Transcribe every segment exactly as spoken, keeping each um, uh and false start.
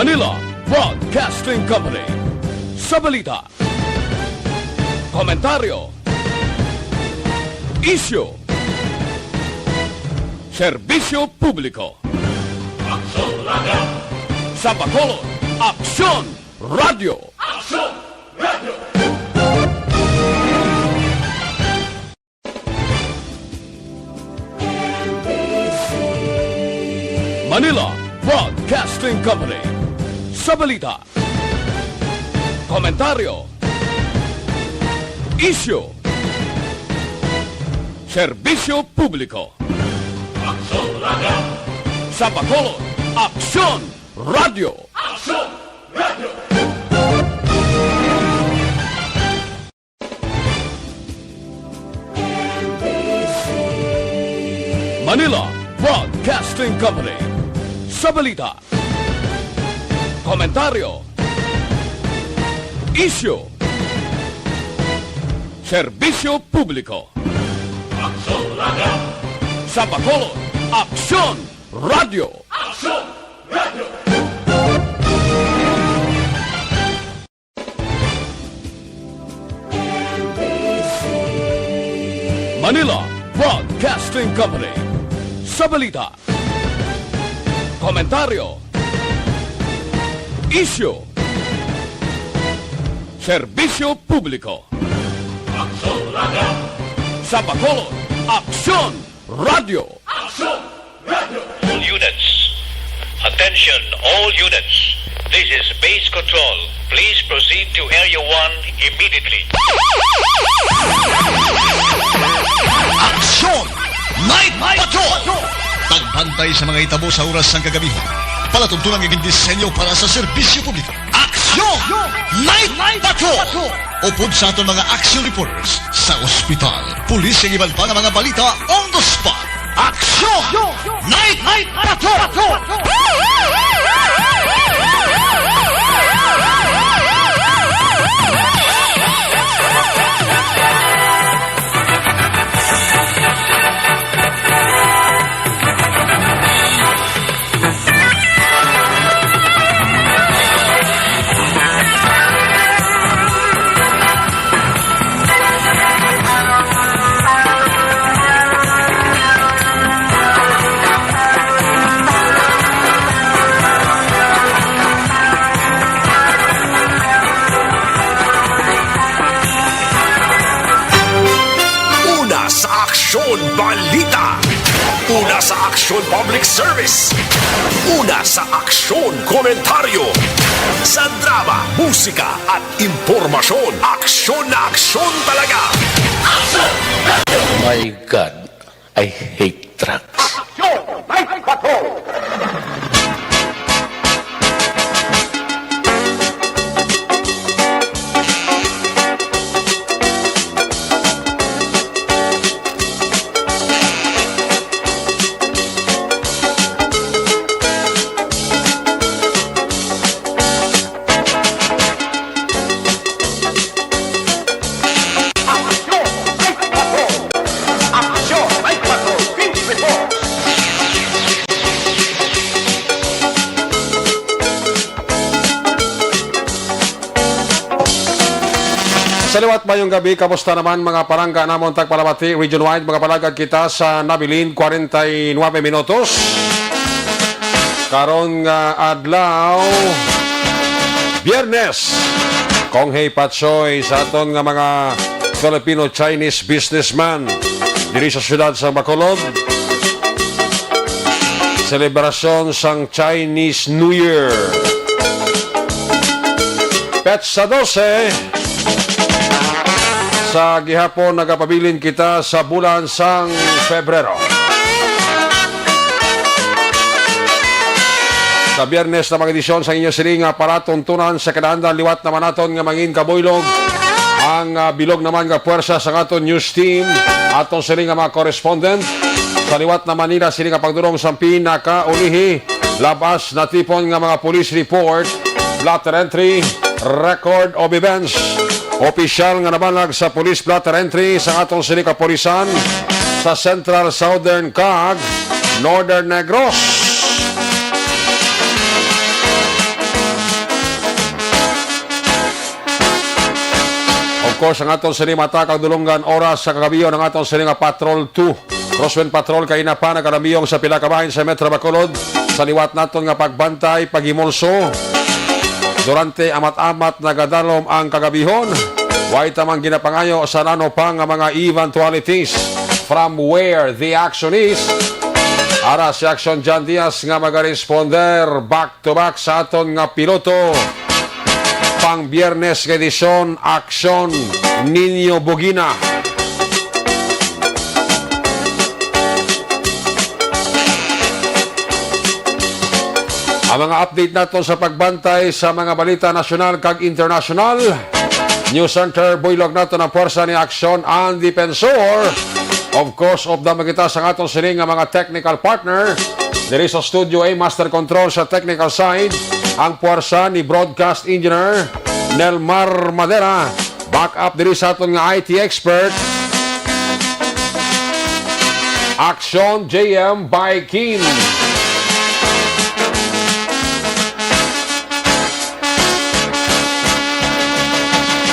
Manila Broadcasting Company. Sa balita, komentaryo, isyu, serbisyo publiko. Aksyon Radio. Sa Bacolod, Aksyon Radio. Aksyon Radio. Manila Broadcasting Company. Sa balita, komentaryo, isyu, serbisyo publiko. Aksyon Radio. Sa Bacolod, Aksyon Radio. Aksyon Radio. Manila Broadcasting Company. Sa balita, komentaryo, isyu, serbisyo publiko. Aksyon Radio. Sa Bacolod, Aksyon Radio. Aksyon Radio. Manila Broadcasting Company. Sa balita, komentaryo, isyu, serbisyo publiko. Aksyon Radio. Sa Bacolod, Aksyon Radio. Aksyon Radio. All units. Attention, all units. This is Base Control. Please proceed to Area one immediately. Aksyon! Night Patrol! Pagbantay sa mga hitabo sa oras sang kagabihon. Palatuntunan nga gindisenyo para sa serbisyo publiko. Aksyon! Night Patrol! Upod sa aton mga action reporters sa ospital, pulis, kag iban pa nga mga balita on the spot. Aksyon! Night Patrol! Una sa aksyon, balita. Una sa aksyon, public service. Una sa aksyon, komentaryo. Sa drama, musika, at impormasyon, aksyon na aksyon talaga. My God, I hate trucks. Aksyon! Night Patrol! Aksyon! Night Patrol! Aksyon! Night Patrol! Field Report! Sa liwat, mayong gabi. Kamusta naman, mga palangga namon tagpalamati region-wide? Mga palangga, kita sa nabilin, kwarenta y nuebe minutos. Karon nga adlaw, Biyernes. Kong Hei Patsoy sa aton nga mga Filipino-Chinese businessman diri sa siyudad sa Bacolod. Selebrasyon sang Chinese New Year. Petsa dose sa gihapon, nagapabilin kita sa bulan sang Febrero. Sa Biyernes na mga edisyon sang inyo sini nga palatuntunan sa kinaandan, liwat naman naton nga mangin kabuylog ang, ah, bilog naman nga puwersa sa aton news team, aton sini nga mga correspondent. Sa liwat naman nila sini nga pagdulong sa pinakaulihi, labas natipon nga mga police report, blotter entry, record of events. Opisyal nga nabanag sa police blotter entry sa aton sini kapulisan sa Central, Southern, kag Northern Negros. Of course, ang aton sini mata kag dulonggan oras sa kagabion ang aton sini nga Patrol two. Crosswind Patrol kaina pa nagkalamiyong sa pila ka bahin sa Metro Bacolod. Sa liwat naton nga pagbantay, paghimulso. Durante amat-amat nagadalom ang kagabihon. Way ta man ginapangayo sa nano pa nga mga eventualities. From where the action is, ara si Action John Diaz nga magaresponder back to back sa aton nga piloto. Pang Biyernes nga edisyon, Aksyon Niño Bugina. Ang mga update nato sa pagbantay sa mga balita nasyonal kag internasyonal. News Center, buylog nato ang puwersa ni Aksyon ang Defensor. Of course, updam kita sa aton sini nga mga technical partner. Diri sa studio ay master control sa technical side, ang puwersa ni broadcast engineer Nelmar Madera. Back up diri sa aton nga I T expert, Action J M by Kim.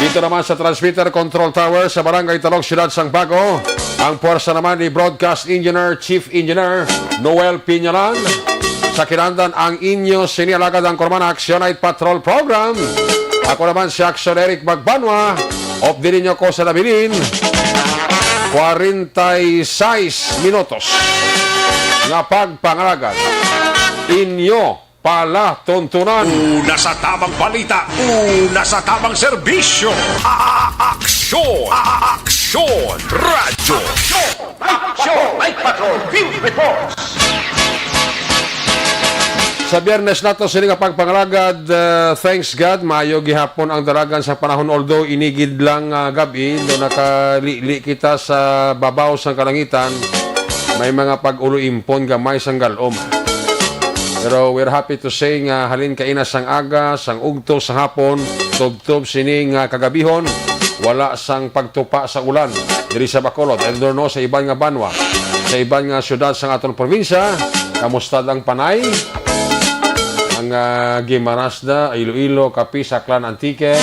Dito naman sa transmitter control tower sa Barangay Talog, Siyudad sang Bago, ang puwersa naman ni broadcast engineer, chief engineer Noel Piñalan. Sa kinahanglan ang inyo sini alagad ang Kurman Action Night Patrol Program. Ako naman si Action Eric Magbanwa. Update ninyo ko sa nabilin. Kwarenta y seis minutos nga pagpangalagad. Inyo palatuntunan. Una sa tamang balita, una sa tamang serbisyo. A-, a-, aksyon, a-, a-, aksyon, radyo. Aksyon! Night Patrol Field Reports! Sa Biyernes nato sini nga pagpangalagad, uh, thanks God, maayo gihapon ang dalagan sa panahon, although inigid lang, uh, gab-i, do nakalili kita sa babaw sang kalangitan, may mga pag-ulo-impon gamay sang galom. Pero we're happy to say nga halin kaina sang aga, sang ugto, sa hapon, tubtob sini nga kagabihon, wala sang pagtupa sa ulan diri sa Bacolod, I don't know sa iban nga banwa, sa iban nga syudad sang aton probinsya. Kamusta ang Panay? Ang, ah, Guimaras da, Iloilo, Capiz, Aklan, Antique.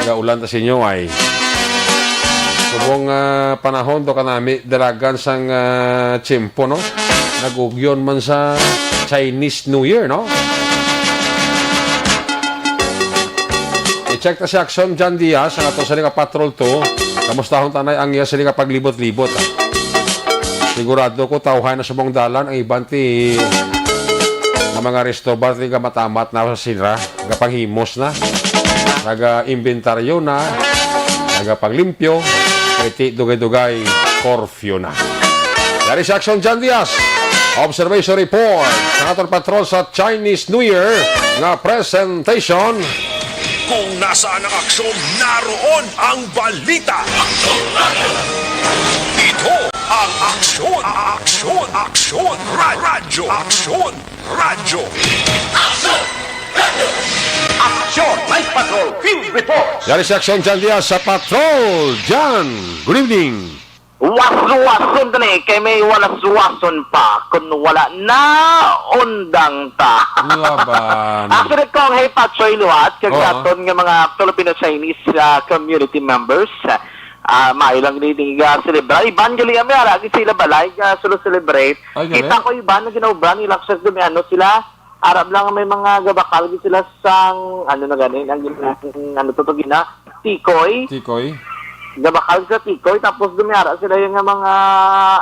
Gaulan ta sa inyo ay. Subong, ah, panahon to kanami dalagan sang, ah, tiyempo, no? Nag-ugyon man sa Chinese New Year, no? I-check ta si Action John Diaz, ang ato sa nga Patrol two. Kamustahon ta na ang iya sa nga paglibot-libot, ah. Sigurado ko tawhay na subong dalan ang iban ti nga mga resto bar ti gamatamat na sa sira, gapanghimos na, naga-imbentaryo na, nagapanglimpyo, kay ti dugay-dugay curfew na. Dari si Action John Diaz. Observation report sa aton patrol sa Chinese New Year nga presentation. Kung nasaan ang aksyon, naroon ang balita. Ito ang aksyon, aksyon, aksyon, ra-, radyo, aksyon, radyo. Aksyon! Aksyon! Night Patrol Field Report! Yari si Aksyon John Diaz sa Patrol. John, good evening. Waswason tani, kay may walaswason pa, kun wala na undang ta. Laban. Actually, kung hey Patsoy liwat, kag Oo. sa aton nga mga Filipino-Chinese, ah, community members, ah, maayo lang ni, ni, ah, celebra. Iban gali kami, ara, gid sila balay, ah, solo celebrate. Ay, gali? Kita ko iban nga ginaobra nila, sa dumi, ano sila, Arab lang may mga gabakal gid sila sang, ano na gani, ang gina-, ano to, to gina, tikoy. Tikoy? Gabakal sa tikoy, tapos dumiara sila yung nga mga,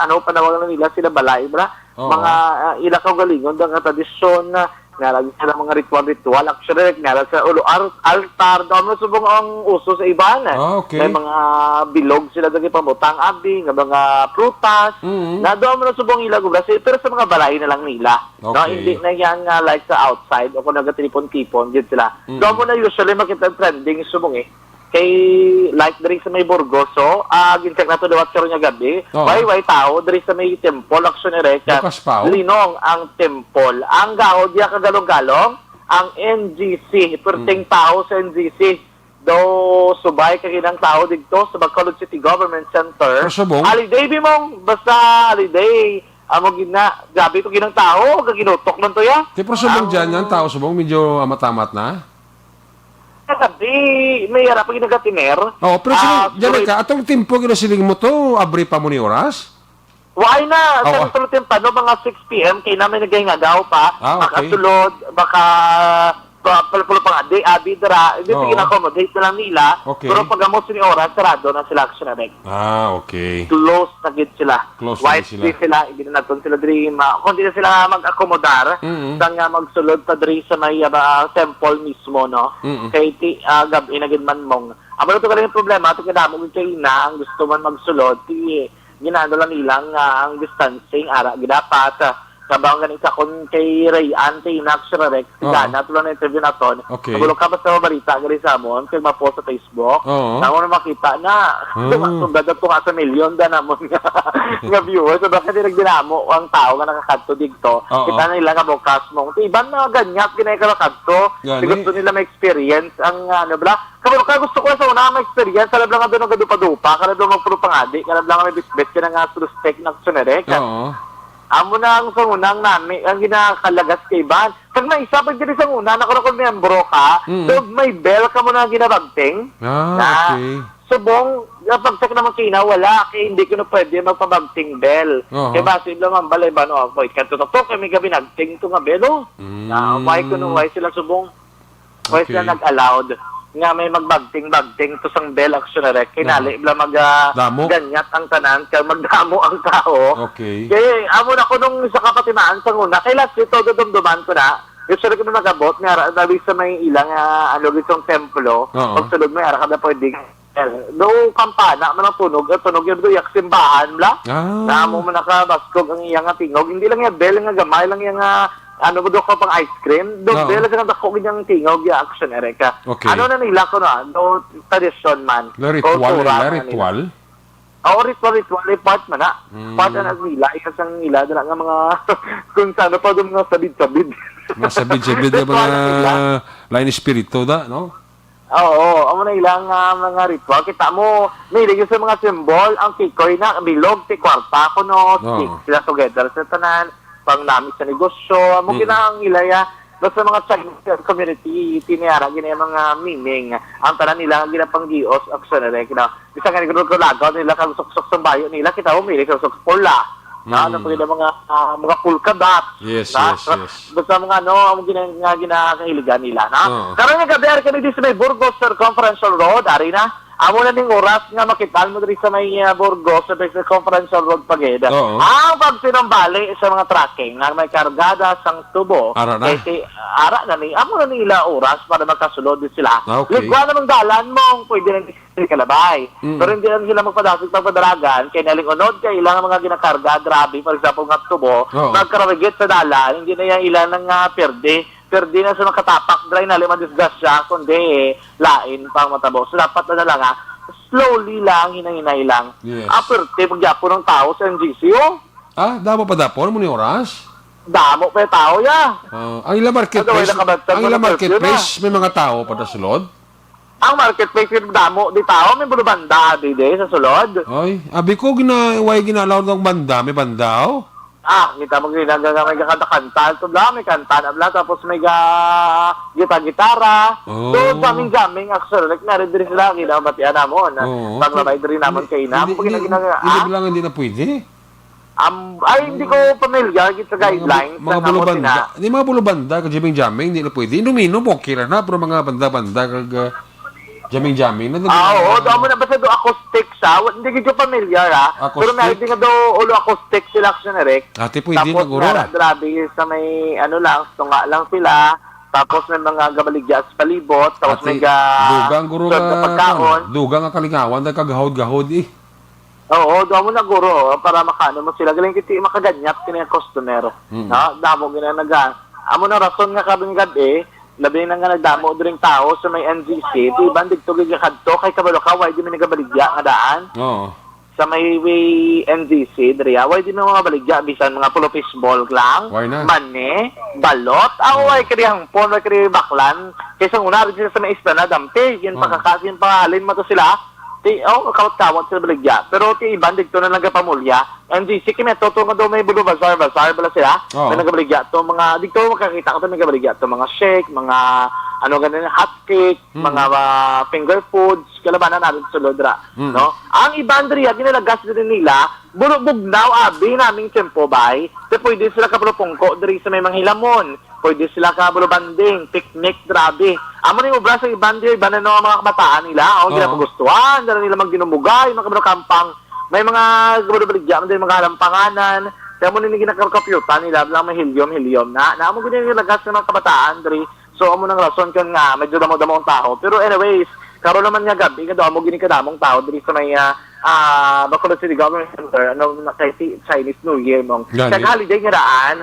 ano, panawagan na nila sila balay, bra? Oo. Mga, ah, ila kaugalingon, nga tradisyon na, nga lagi sila mga ritual-ritual. Actually, like, nara sa ulo, ar-, altar, doon mo subong ang uso sa iban. Ah, okay. May mga bilog sila dagi pamutang, abi, nga mga prutas. Mm-hmm. Na doon mo na subong ila gubra, pero sa mga balay na lang nila. No, Okay. hindi na yan nga, like, sa outside o kung nagatilipon-tipon, yun sila. Mm. Doon mo na usually makita ang trending subong eh. Kay, like, diri sa may Burgos, so, ah, gin-check nato liwat karon nga gabi. Oo. Way, way tao diri sa may temple, actually, Rek. Bukas pa, oh. Linong ang temple. Ang gaho diya kagalong-galong, ang N G C, perting Mm. tao sa N G C. Daw subay ka ginang tao dito sa Bacolod City Government Center. Pero subong? Holiday, Bimong. Basta holiday. Amo gina, grabe to ginang tao, gaginutok lang to ya. Ti, pero subong Ang dyan, yan, tao subong, medyo amat-amat na. Kagabi, may ara pa ginagatiner. Oh, pero Ah, sino, diyan siguro ka, atong timpo gina siling mo to, abri pa mo ni oras? Why na? Oh, Sa ah. Tulo timpano, mga six p m, kay na may nagahingagaw pa. Ah, okay. Makasulod, baka pa, pa, pa, pa, di, abi, dira. Hindi, Oo. Sige, na-accommodate na lang nila. Okay. Pero pag amo sini oras, sarado na sila, Action Direct. Ah, okay. Close na gid sila. Close na White sila. Di sila, hindi na naton sila diri ma-, kung di na sila mag-akomodar, Mm-mm. sa nga magsulod pa diri sa may, ah, temple mismo, no? Mm-mm. Kay ti, ah, gab-i na gid man mong. Amo na to galing problema, ti kadamo gid kay ina ang gusto man magsulod, ti ginano lang nilang, ah, ang distancing, ara gid dapat, ah, kabaw gani sa kun kay Rayan, kay ina, Action Direct, Oo. Gana, tulo na interview naton. Okay. Magulo ka basta mabalita gali sa amon, kay ma-post sa Facebook. Oo. Namo na makita na. Ah. Duha, sugad na to nga sa milyon da namon nga, nga viewers. So, bakit di nagdinamo ang tao nga nakakadto dito? Oo. Kita na nila nga bukas mong. Ti iban na ganyat, ginay ka nakadto. Gani. Ti gusto nila ma-experience ang, ano, bla. Kamo ka gusto ko sa una ma-experience, alam lang nga doon ang gadupa-dupa, alam lang magpuro pangadi, alam lang may bitbit ka na nga sa respect na Action Direct. Oo. Amo na ang sa unang nami, ang ginakalagas kay iban. Kag may isa pa diri sa una, na kung miyembro ka, Mm. so may bell ka mo na ginabagting. Ah, Na, okay. Subong, kapag sa naman kina, wala, kay hindi ko na pwede magpabagting bell. Oho. Kay basi lang ang balay ba, no, ako, ikanto to, kay may gabi nagting to nga bell, oh. Mm. Na, why ko no, why sila subong? Why sila Okay. nag-allowed nga may magbagting-bagting to sang bell, Action Direct? Kinali Aha. bla mag, ah, Damo? ganyat ang tanan, kay magdamo ang tao. Okay. Kay, amo na ko nung sa kapatimaan sa una, kay last year, todo dumduman ko na, usually ko na nag-abot, may ara, dabi sa may ilang, ah, ano, gitong templo, Oo. pagsulod may ara ka na pwede. Do, kampana, man ang tunog, ang tunog yung duyak simbahan, bla? Ah. Na amo man nakabaskog ang iyang nga tingog. Hindi lang yung bell nga gamay lang yung, ah, ano mo do ko pang ice cream. Do, Oo. bell lang ang dako gid yung tingog, yung Action Direct. Okay. Ano na nila ko na, do, tradisyon man. La ritual, Kultura la man nila. ritual? Oo, ritual, ritual, eh, part man na. Mm. Part na nila, isa sang nila, dala nga mga, kung sa ano pa, do mga sabid-sabid. Mga sabid-sabid nga Ritual mga na nila. lain espiritu da, no? Oo, amo na ilang, ah, mga ritual. Kita mo, mahilig yun sa mga symbol, ang kikoy na, bilog, ti kwarta, kuno, Oo. stick sila together sa tanan, pang namit sa negosyo, amo Mm. ginang ilaya, basta mga Chinese community, tiniara, gina yung mga meaning. Ang tanan nila, ginapanggios, Action Direct, na, bisan nga nagdulog-lagaw nila, kag suksok sa bayo nila, kita mo, mahilig sa suksok pula. Na, ano Mm. pa gina mga, ah, mga polka dot. Yes, Na, yes, yes. Basta mga ano, ang gina-, nga ginakahiligan nila, na? Oo. Karon nga gabi, ari kami di sa may Burgos Circumferential Road, ari na. Amo na ning oras nga makitaan mo diri sa may, ah, Burgos, sa may Circumferential Road pa gid. Oo. Ang pagsinumbali sa mga trucking nga may kargada sang tubo, Ara na. kay si, ara na ni, amo na nila oras para magkasulod sila. Ah, okay. Ligwa na ng dalan mo, pwede na Kalabay. Mm. Pero hindi lang sila magpadasig pagpadalagan, kay nalingunod kay ilang mga ginakarga, grabe, for example, nga tubo, Oo. magkarawigit sa dalan, hindi na yan ilang nga pirdi. Pirdi na sa makatapak, dry na lima disgrasya, kundi lain pang matabo. So, dapat na lang, ha, slowly lang, hinay-hinay lang. Yes. Ah, pirti, pagyapon ng tao sa N G C, oh. Ah, damo pa dapon mo ni oras? Damo pa yung tao, ya. Ah, ang ila marketplace, Ano, wala ka ba? ang ila Tama na marketplace, curfew na. may mga tao pa sulod? Ang marketplace, yung damo, di tao, may bulubanda, di, di, sa sulod. Ay, abi ko, gina-, why gina-allow ng banda? May banda, oh. Ah, kita mo, gina-, gina-, may kakanta-kanta, ito bla, may kanta na bla, tapos may ga-, gita-gitara. Oh. So, jamming-jamming, actually, like, nari diri sila, ginabatian namon, na Oo. paglabay diri namon Hindi, kay ina, hindi, pag hindi, ginagina-, hindi ah? lang, hindi na pwede. Am, ay, hindi ko pamilyar gid sa Mga bu-, guidelines mga nga bulubanda. sina- Hindi, mga bulubanda, kag jamming-jamming, hindi na pwede. Inom-inom, okay ra na, pero mga banda-banda, kag, ah, jamming-jamming, na Ah, oo, naging- daw mo na basta do acoustic siya. Wa-, hindi gid ko pamilyar, ah. Pero Acoustic? may hindi nga daw ulo acoustic sila, Action Direct. Ate, pwede Tapos na, guro. nga, grabe, sa may, ano lang, tunga lang sila. Tapos may mga gabaligya sa palibot. Tapos Ate, may ga-, dugang, guro, serve na nga, pagkaon. dugang nga kalingawan, dahil kagahod-gahod, eh. Oo, damo na guro, para makaano mo sila. Galing kiti makaganyat kini ang customer. Mm. No? Damo gina naga. Amo na rason nga karong gabi, labi na nga nagdamo dring tao sa may N G C. Ti iban didto gid kadto kay kabalo ka, why di man nagabaligya nga daan? Oo. Sa may way N G C, diri, ah, why di man mga baligya, bisan mga pulupis ball lang, Why not? mani, balot, ah, Mm. why kadi hangpon, why kadi baklan, kaysa una rin sila sa may esplanade, dampi, yun Oo. pakakasin, pahalin mo to sila, Ti, oh, kawat-kawat sila baligya. Pero ti iban, dito na nagapamulya. Ang G C, kami, to, to, nga daw may budo bazar, bazar, bala sila. Oo. May nagabaligya to, mga, dito, makakita ko to, may nagabaligya to, mga shake, mga, ano ganin, hot cake, Mm. mga, ah, finger foods, kalabanan namin sulod ra, Mm. no? Ang iban diri, ang ginalagas diri nila, buro-, bugnaw, abi naming tiyempo, bay. Te, pwede sila kapulupungko diri sa may mga hilamon. Pwede sila ka bulubanding, picnic, grabe. Amo ning obra sa iban diri, iban na, no, ang mga kabataan nila. O, Oo. ginapagustuhan, dala nila magdinumugay, mga kabalukampang. May mga kabalubaligya, may mga halampanganan. Kaya mo nini ginakarkapyutan nila, lang may hilyom-hilyom na. Na amo gid ang lagas ng mga kabataan diri. So, amo nang rason kun nga medyo damo-damo ang tao. Pero anyways, karon naman nga gabi, nga daw amo gini kadamong tao diri sa may, ah, ah, Bacolod City Government Center, ano, na kay si Chinese New Year, mong Gani. Kag holiday nga daan,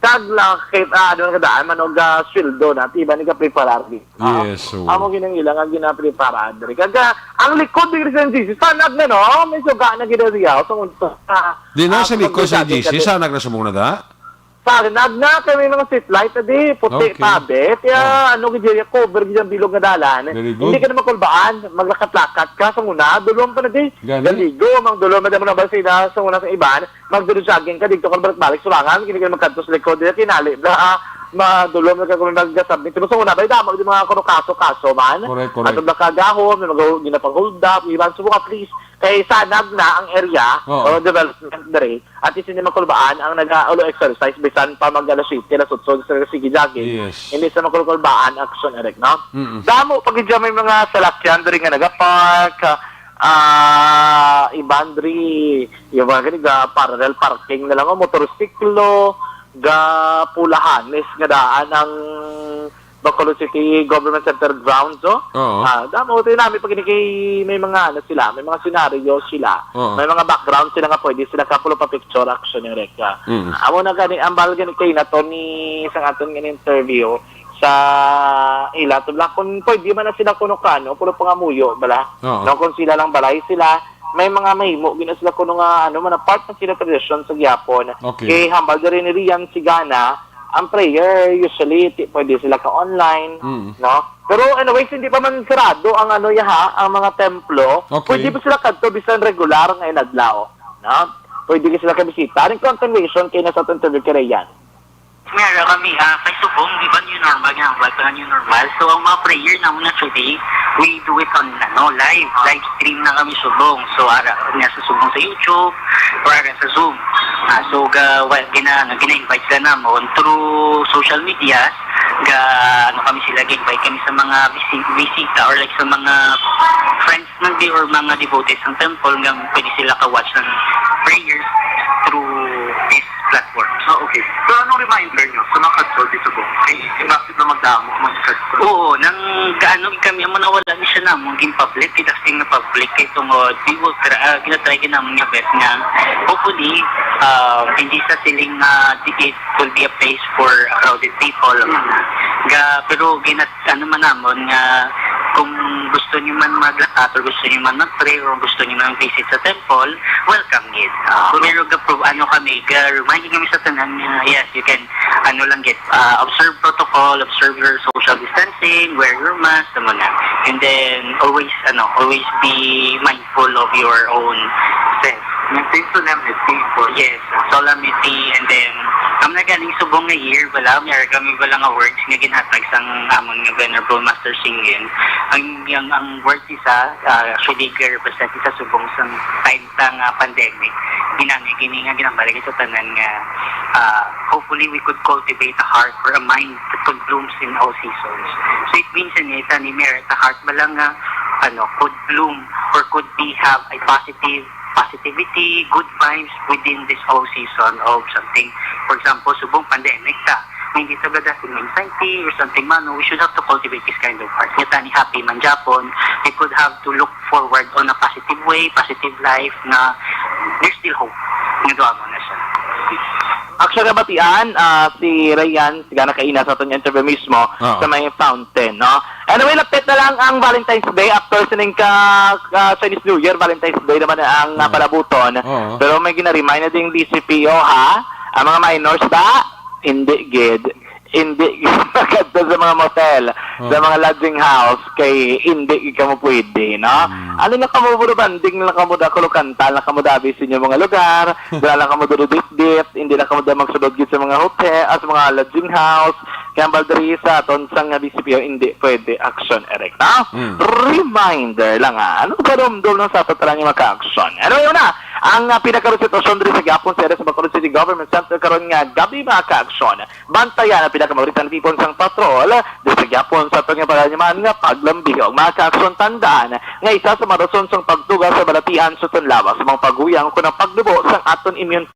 kag la-, kay, ah, ano nga daan, manog, ah, sweldo na, tiba ni ka preparar di. Ah, Yes, oo. amo ginang ila nga ginaprepara diri. Kag, ah, ang likod diri sa N G C, sanag na, no? May suga na gid diri, ah, tungod sa, Di na ah, sa likod sa pagdagdag N G C, kadi. sanag na sa muna da? Sanag na, kay may mga street light na di, puti Okay. pa, be. Kaya, Oh. ano, gid diri, cover gid ang bilog nga dalan. Very good. Hindi ka na makulbaan, maglakat-lakat ka sa una, dulom pa na di. Gani? Galigo, mang dulom, madamo na ba sila sa una sa iban? Magduro-jogging ka dito, kung balik-balik, sulangan, kini ka magkadto sa likod, dili, kinali, bla, ah, madulom na ka kung nag-submit. Pero sa una, ba, damo, di mga kuno kaso-kaso man. Correct, correct. Ato bla ka gahom, may mga ginapang-hold up, iban, subok, at least, kay sanag na ang area, Oo. o development diri, at least hindi makulbaan ang nag-aulo exercise, bisan pa mag alas siyete, alas otso, sa sige jogging. Yes. Hindi sa makulkulbaan, action, Eric, no? Mm-mm. Damo pa gid may mga salakyan diri nga nagapark, ah, iban diri, yung mga gani, ga-, parallel parking na lang, o motorsiklo, ga pulahanes nga daan ang Bacolod City Government Center grounds, no? Oo. Ah, damo, tayo namin pag ini kay may mga, ano sila, may mga scenario sila. Oo. May mga background sila nga pwede sila kapulo pa picture action yung Reka. Mm. Amo na gani, ang bal gani kay na to ni sa aton nga interview sa ila to lang kung pwede man na sila kuno kano, puro pangamuyo bala. Oo. No, kung sila lang balay sila, may mga mahimo gina sila kuno nga, ano man, part na sila tradisyon sa gihapon. Okay. Kay hambal diri ni Rian Sigana, ang prayer, usually, ti-, pwede sila ka-online, Mm. no? Pero anyways, hindi pa man sarado ang, ano, yaha, ang mga templo. Okay. Pwede pa sila kadto bisan regular nga inadlaw, no? Pwede ka sila kabisita. Ang continuation kay na sa aton interview kay Rian. Meron kami, ah, kay subong, di ba, new normal nga, ang buhay pa nga new normal. So, ang mga prayer naman actually, we do it on, ano, live, live stream na kami subong. So, ara, nga sa subong sa YouTube, or ara sa Zoom. Ah, so, ga, wa, gina, ano, gina-invite sila namon through social media. Ga, ano kami sila, ga-invite kami sa mga bisi-, bisita or like sa mga friends ng di or mga devotees ng temple nga pwede sila ka-watch ng prayers through this platform. Ah, okay. So, anong reminder nyo sa mga kadto di subong? Kay, bakit na magdamo, magkadto? Oo, nang gaano kami, amo na wala ni siya namon, gin public, kita sing na public, kay tungod, we will try, ah, gina-try gid namon nga best nga, hopefully, ah, hindi sa siling, ah, di-, it will be a place for crowded people. Mm. Ga, pero gina-, ano man namon nga, kung gusto niyo man maglakat or gusto niyo man mag-pray or gusto niyo man visit sa temple, welcome gid. Ah, pero ga-, ano kami, ga-remind kami sa tanan nga, yes, you can, ano lang gid, ah, observe protocol, observe your social distancing, wear your mask, tama na. And then, always, ano, always be mindful of your own self. Maintain solemnity for Yes, solemnity, and then, ang nagaling subong nga year, wala, may kami wala nga words nga ginhatag sang amon nga Venerable Master Shingen. Ang, ang, ang words isa, ah, actually, represent sa subong sang time ta nga pandemic. Ginani, gini nga ginambalik sa tanan nga, ah, hopefully we could cultivate a heart or a mind that could blooms in all seasons. So it means, ano, ita ni merit a heart ba lang nga, ano, could bloom or could be have a positive positivity, good vibes within this whole season of something. For example, subong pandemic ta. Hindi ta gadasin anxiety or something man, no? We should have to cultivate this kind of heart. Nga tani happy man gyapon, we could have to look forward on a positive way, positive life, nga there's still hope. Nga doon mo na siya. Actually, nabatian, ah, si Ryan, sigana kaina sa aton interview mismo, Oo. sa may fountain, no? Anyway, lapit na lang ang Valentine's Day. After sining ka, ka Chinese New Year, Valentine's Day naman ang, ah, Oo. palabuton. Oo. Pero may gina-remind na ding D C P O, ha? Ang mga minors ba? Hindi gid. Hindi gid makadto sa mga motel, Oo. sa mga lodging house, kay hindi gid kamo pwede, no? Mm. Ano na kamo, puro banding na kamo da, kulukanta na kamo dabi sa inyong mga lugar, wala na kamo dududit-dit, hindi na kamo da magsulod gid sa mga hotel, ah, sa mga lodging house, Kaya ang baldari sa aton sang nga B C P O, hindi pwede aksyon direkta. Mm. Reminder lang, ha. Ano ba, dumdum lang sa aton tanan nga mga ka-aksyon? Ano yun na? Ang, ah, pinakaroon sitwasyon diri sa gihapon sa area sa Bacolod City Government Center karon nga gabi, mga ka-aksyon. Bantayan ang pinakamauritan nga tipon sang patrol diri sa gihapon sa aton nga pagaliman nga paglambihog. Mga ka-aksyon, tandaan nga isa sa mga rason sang pagtuga sa balatian sa aton lawas, mga paghuyang kon ang pagnubo sang aton immune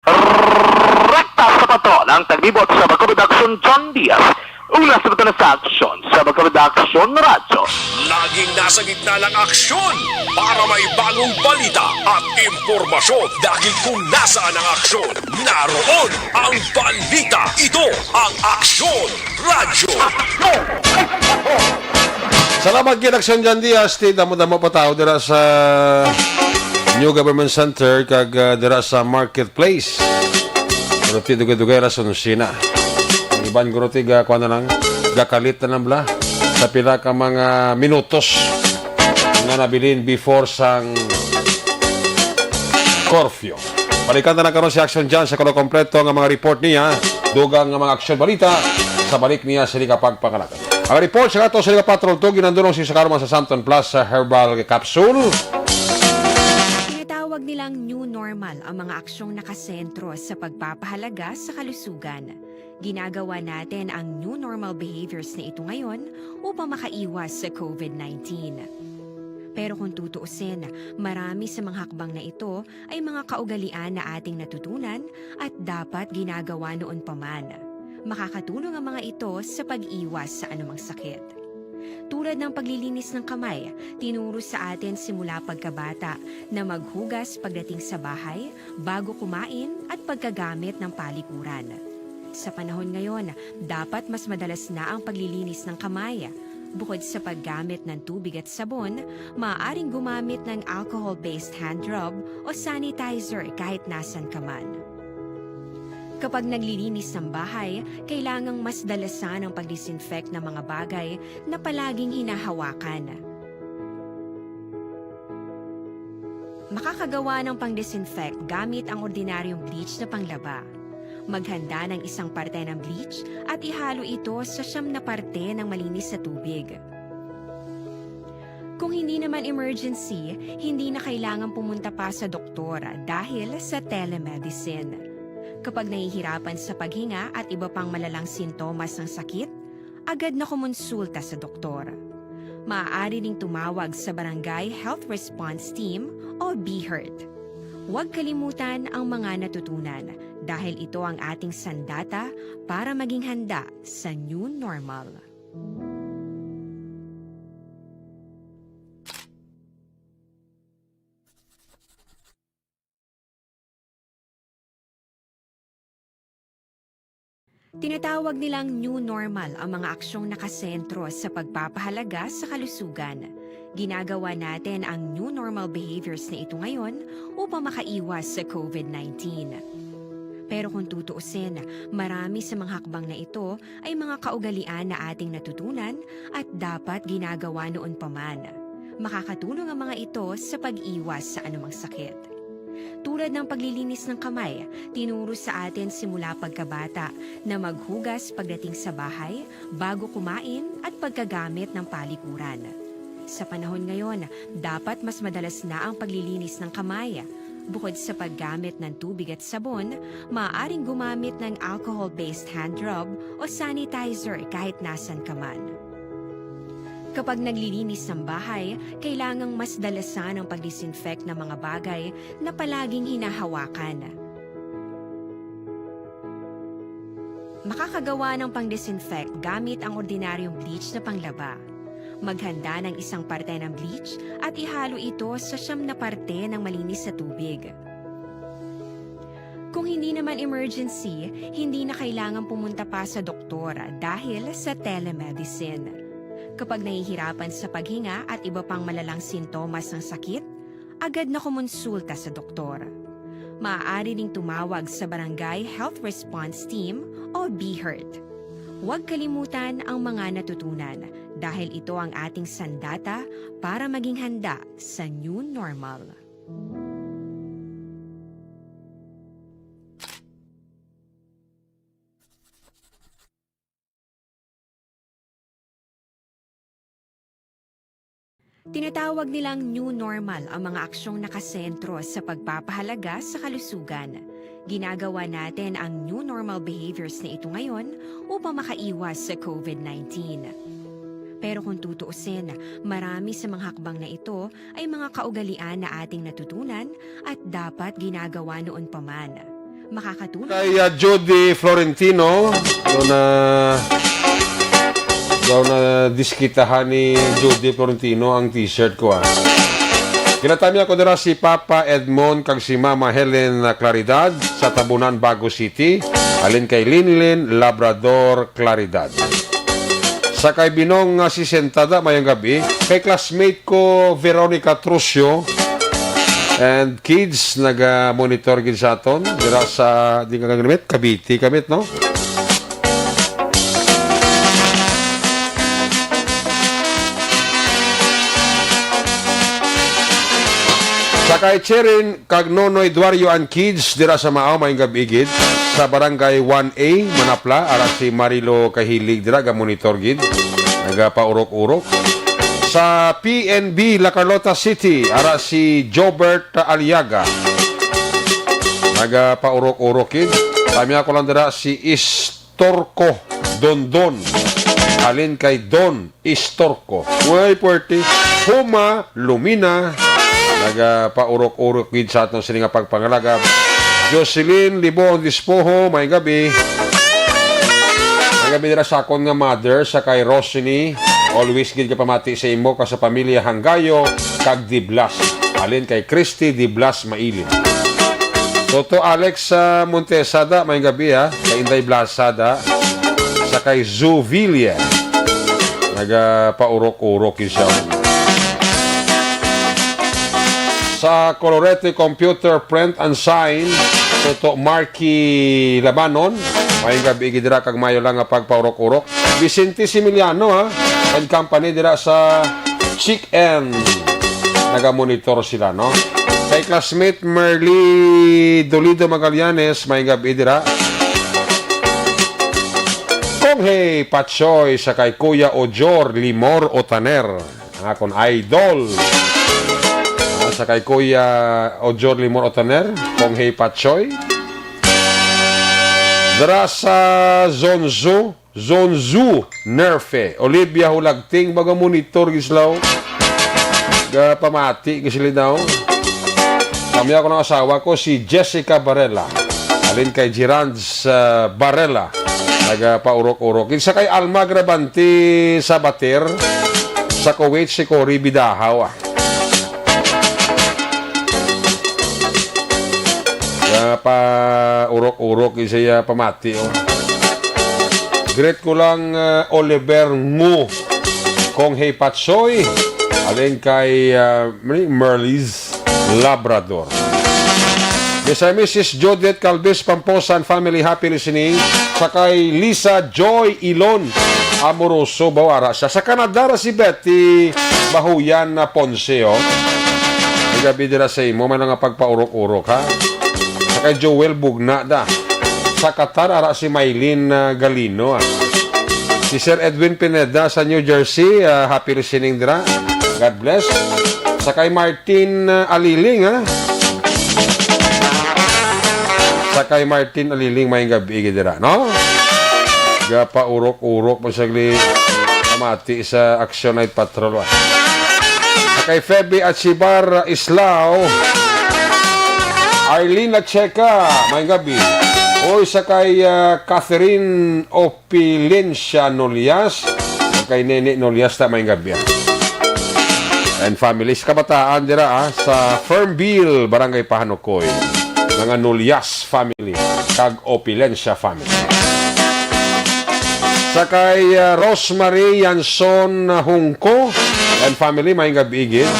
Rekta sa patrol ang taglibot sa Bacolod Aksyon, John Diaz. Una sa Bacolod Aksyon, sa Bacolod Aksyon Radyo. Laging nasa gitna ng aksyon para may bagong balita at impormasyon, dahil kung nasaan ang aksyon, naroon ang balita. Ito ang Aksyon Radyo. Salamat gid, Aksyon John Diaz. Ti damo-damo pa tawo dira sa New Government Center kag, ah, dira sa Marketplace. Pero ti dugay-dugay ra sa opisina. Ang iban guro ti ga-, kuwan na lang, gakalit na lang bala sa pila ka mga minutos nga nabilin before sang curfew. Balikan ta na karon si Aksyon John sa kuno kompleto nga mga report niya, dugang nga mga aksyon balita sa balik niya sa Liga Pagpangalakan. Ang report sa ato sa Liga Patrol two, ginandulong si Sakaro man sa Samton Plus sa Herbal Capsule. Tinatawag nilang new normal ang mga aksyong nakasentro sa pagpapahalaga sa kalusugan. Ginagawa natin ang new normal behaviors na ito ngayon upang makaiwas sa COVID nineteen. Pero kung tutuusin, marami sa mga hakbang na ito ay mga kaugalian na ating natutunan at dapat ginagawa noon pa man. Makakatulong ang mga ito sa pag-iwas sa anumang sakit. Tulad ng paglilinis ng kamay, tinuro sa atin simula pagkabata na maghugas pagdating sa bahay, bago kumain at pagkagamit ng palikuran. Sa panahon ngayon, dapat mas madalas na ang paglilinis ng kamay. Bukod sa paggamit ng tubig at sabon, maaaring gumamit ng alcohol-based hand rub o sanitizer kahit nasan ka man. Kapag naglilinis ng bahay, kailangang mas dalasan ang pag-disinfect ng mga bagay na palaging hinahawakan. Makakagawa ng pang-disinfect gamit ang ordinaryong bleach na panglaba. Maghanda ng isang parte ng bleach at ihalo ito sa siyam na parte ng malinis na tubig. Kung hindi naman emergency, hindi na kailangan pumunta pa sa doktor dahil sa telemedicine. Kapag nahihirapan sa paghinga at iba pang malalang sintomas ng sakit, agad na kumonsulta sa doktor. Maaari ring tumawag sa Barangay Health Response Team o BHERT. Huwag kalimutan ang mga natutunan, dahil ito ang ating sandata para maging handa sa new normal. Tinatawag nilang new normal ang mga aksyong nakasentro sa pagpapahalaga sa kalusugan. Ginagawa natin ang new normal behaviors na ito ngayon upang makaiwas sa COVID nineteen. Pero kung tutuusin, marami sa mga hakbang na ito ay mga kaugalian na ating natutunan at dapat ginagawa noon pa man. Makakatulong ang mga ito sa pag-iwas sa anumang sakit. Tulad ng paglilinis ng kamay, tinuro sa atin simula pagkabata na maghugas pagdating sa bahay, bago kumain, at pagkagamit ng palikuran. Sa panahon ngayon, dapat mas madalas na ang paglilinis ng kamay. Bukod sa paggamit ng tubig at sabon, maaaring gumamit ng alcohol-based hand rub o sanitizer kahit nasan ka man. Kapag naglilinis ng bahay, kailangang mas dalasan ang pag-disinfect ng mga bagay na palaging hinahawakan. Makakagawa ng pang-disinfect gamit ang ordinaryong bleach na panglaba. Maghanda ng isang parte ng bleach at ihalo ito sa siyam na parte ng malinis na tubig. Kung hindi naman emergency, hindi na kailangan pumunta pa sa doktor dahil sa telemedicine. Kapag nahihirapan sa paghinga at iba pang malalang sintomas ng sakit, agad na kumonsulta sa doktor. Maaari ring tumawag sa Barangay Health Response Team o BHERT. Huwag kalimutan ang mga natutunan dahil ito ang ating sandata para maging handa sa new normal. Tinatawag nilang new normal ang mga aksyong nakasentro sa pagpapahalaga sa kalusugan. Ginagawa natin ang new normal behaviors na ito ngayon upang makaiwas sa COVID nineteen. Pero kung tutuusin, marami sa mga hakbang na ito ay mga kaugalian na ating natutunan at dapat ginagawa noon pa man. Makakatulong Kay, ah, Judy Florentino, daw na, daw na diskitahan ni Judy Florentino ang t-shirt ko, ah. Kinatami ako dira si Papa Edmond kag si Mama Helen Claridad sa Tabunan, Bago City, halin kay Linlin Labrador Claridad. Sa kay Binong nga sesenta da, mayong gabi. Kay classmate ko, Veronica Trucio, and kids, naga-monitor gid sa aton. Dira sa, di ka gamit, Cavite, kamit, no? Sa kay Cherin, kag Nonoy Duario and kids dira sa Maaw, mayong gabi gid. Sa Barangay one A, Manapla, ara si Marilo Kahilig dira, ga-monitor gid. Nagapaurok-urok. Sa P N B, La Carlota City, ara si Jobert Aliaga. Nagapaurok-urok gid. Tami ako lang dira si Istorco Dondon. Halin kay Don Istorco. Way puwerte. Huma, Lumina. Nagapaurok-urok gid sa aton sini nga pagpangalagad. Jocelyn Libon Dispoho, may gabi. May gabi dira sa akon nga mother, sa kay Rosini. Always gid ka pamati sa imo, ka sa pamilya Hanggayo, kag Diblas. Halin kay Christy Diblas Mailin. Toto Alex, ah, Montesada, may gabi, ha. Kay Inday Blasada. Sa kay Zuvilla. Nagapaurok-urok gid siya. Sa Colorete Computer Print and Sign, Toto Marky Labanon, may gabi gid dira kag mayo lang nga pagpaurok-urok. Vicente Similiano, ha, and company dira sa Chick N. Naga-monitor sila, no? Kay classmate Merly Dolido Magallanes, may gabi dira. Kong Hey Patsoy sa kay Kuya Ojor Limor Otaner. Ang akon idol. Ah, sa kay Kuya Ojor Limor Otaner, Kong Hey Patsoy. Dira sa Zonzo, Zonzo Nerfe, Olivia Hulagting, baga monitor gislaw. Ga pamati gisili daw. Kami ako ng asawa ko, si Jessica Barela. Alin kay Gerard, ah, Barela. Nagapaurok-urok. Isa kay Alma Grabante Sabater, sa Kuwait, si Cory Bidahaw, ah. Nagapaurok-urok, isa ya pamati, oh. Greet ko lang, ah, Oliver Ngu, Kong Hey Patsoy, alin kay, ah, Merlis Labrador. Mister and Missus Judith Calvis Pamposan family, happy listening. Sa kay Lisa Joy Ilon Amoroso, bawara siya. Sa Canada ra si Betty Bahuyan na Ponce, oh. May gabi dira sa imo, may nga pagpaurok-urok, ha? Sa kay Joel Bugna da. Sa Qatar, ara si Mylene, ah, Galino, ah. Si Sir Edwin Pineda sa New Jersey, ah, happy listening dira. God bless. Sa kay Martin, uh, Aliling, ha? Sa kay Martin Aliling, may gabi gid dira, no? Gapaurok-urok mo sagli pamati sa Action Night Patrol, ah. Sa kay Feby Achibar Islao, Arlene Lacheca, may gabi. Oy, sa kay, ah, Catherine Opilencia Nolias, sa kay Nene Nolias, ta may gabi, ah. And families, kabataan dira, ah, sa Fernville, Barangay Pahanukoy. Mga Nolias family, kag Opilencia family. Sa kay, ah, Rosemary Yanson Hungko and family, may gabi gid.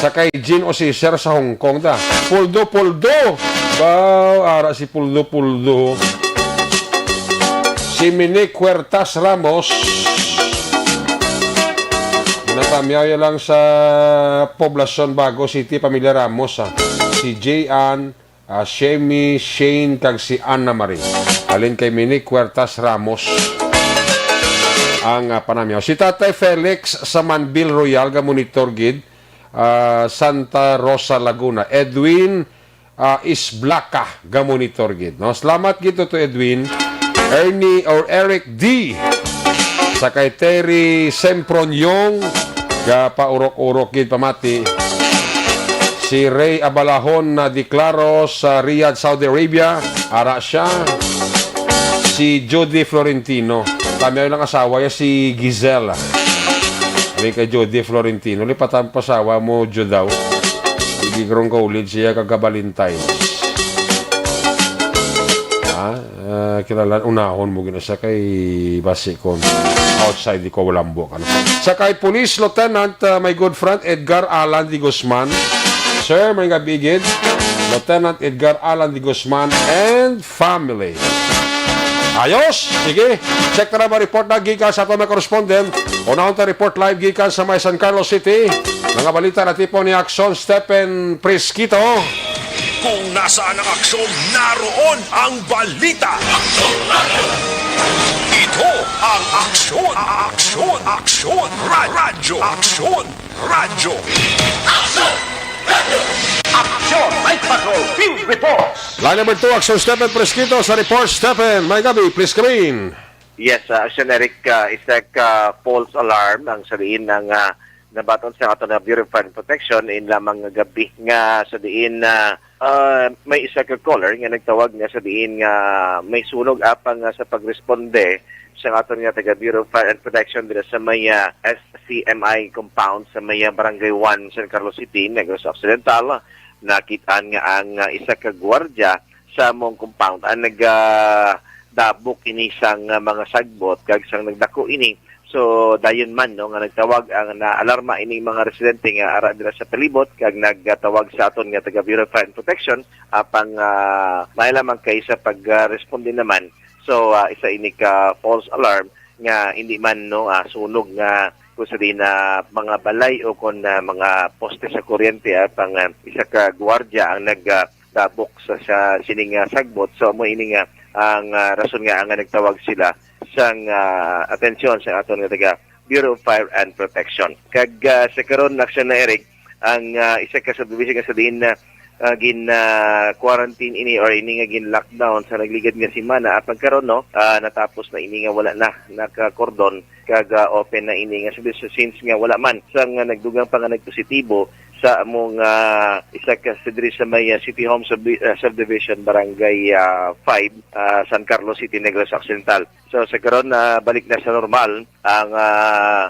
Sa kay Jean Osiser sa Hong Kong ta. Puldo, puldo! Baw, ara si puldo, puldo. Si Minik Huertas Ramos. Natamyaw ya lang sa Poblacion Bago City, pamilya Ramos, ah. Si Jay Ann, ah, Shemi, Shane, kag si Anna Marie. Halin kay Minik Huertas Ramos ang, ah, panamyaw. Si Tatay Felix sa Manbil Royal, ga-monitor gid, ah, Santa Rosa, Laguna. Edwin, ah, Isblaca, ga-monitor gid, no? Salamat gid, Toto Edwin. Ernie or Eric D. Sa kay Terry Sempron Yong, gapaurok-urok gid pamati. Si Ray Abalahon na diklaro sa Riyadh, Saudi Arabia. Ara siya. Si Judy Florentino. Kami ang asawa niya, si Giselle. Ari kay Judy Florentino. Lipatan pa asawa mo, Judaw. Hindi karong kaulid siya kag-Valentine. Ha? Ah, kilala, unahon mo gina siya kay basi kon outside di ko walambo, ano. Sa kay Police Lieutenant, ah, my good friend, Edgar Alan de Guzman. Sir, may gabi gid. Lieutenant Edgar Alan de Guzman and family. Ayos! Sige, check ta na ba report na gikan sa aton mga correspondent. Unahon ta report live gikan sa may San Carlos City. Mga balita na tipo ni Action Stephen Presquito. Kung nasaan ang aksyon, naroon ang balita. Ito ang Aksyon, Aksyon, Aksyon, Ra-, Radyo, Aksyon, Radyo. Aksyon! Aksyon! Night Patrol Field Reports! Line number two, Action Stephen Presquito sa report. Stephen, may gabi, please come in. Yes, uh, Action Eric, uh, isa ka false alarm ang sa diin ang, uh, nabaton sa ato na Bureau of Fire and Protection in lamang nga gabi nga sa diin, uh, uh, may isa ka caller nga nagtawag nga sa diin nga may sunog, apang, uh, sa pagresponde sa aton nga taga Bureau of Fire and Protection dira sa may, uh, S C M I compound sa may, uh, Barangay one, San Carlos City, Negros Occidental, nakit-an nga ang, uh, isa ka gwardiya sa among compound ang naga, ah, dabok ini sang, ah, mga sagbot kag sang nagdako ini. So, dayon man, no, nga nagtawag ang naalarma ining mga residente nga ara dira sa palibot kag nagtawag sa aton nga taga Bureau of Fire and Protection, apang, ah, may lamang kay sa pag, ah, responde naman. So, ah, isa ini ka false alarm nga hindi man, no, ah, sunog nga kung sa diin na mga balay o kon, ah, mga poste sa kuryente, apang, ah, isa ka gwardiya ang nag, ah, dabok sa, sa sining, ah, sagbot. So, amo ini nga ang, ah, rason nga ang nagtawag sila sang, ah, atensyon sa aton nga taga Bureau of Fire and Protection. Kag, ah, sa karon, Action na, Eric, ang, ah, isa ka subdivision nga sa diin na, ah, gin, ah, quarantine ini or ini nga gin lockdown sa nagligad nga semana, apang karon, no, ah, natapos na ini nga wala na nakakordon kag, ah, open na ini nga subdivision since nga wala man sang, ah, nagdugang pa nga nagpositibo sa among, ah, isa ka sa diri sa may, ah, City Home sub-, ah, Subdivision, Barangay, ah, five, ah, San Carlos City, Negros Occidental. So, sa karon, ah, balik na sa normal ang, ah,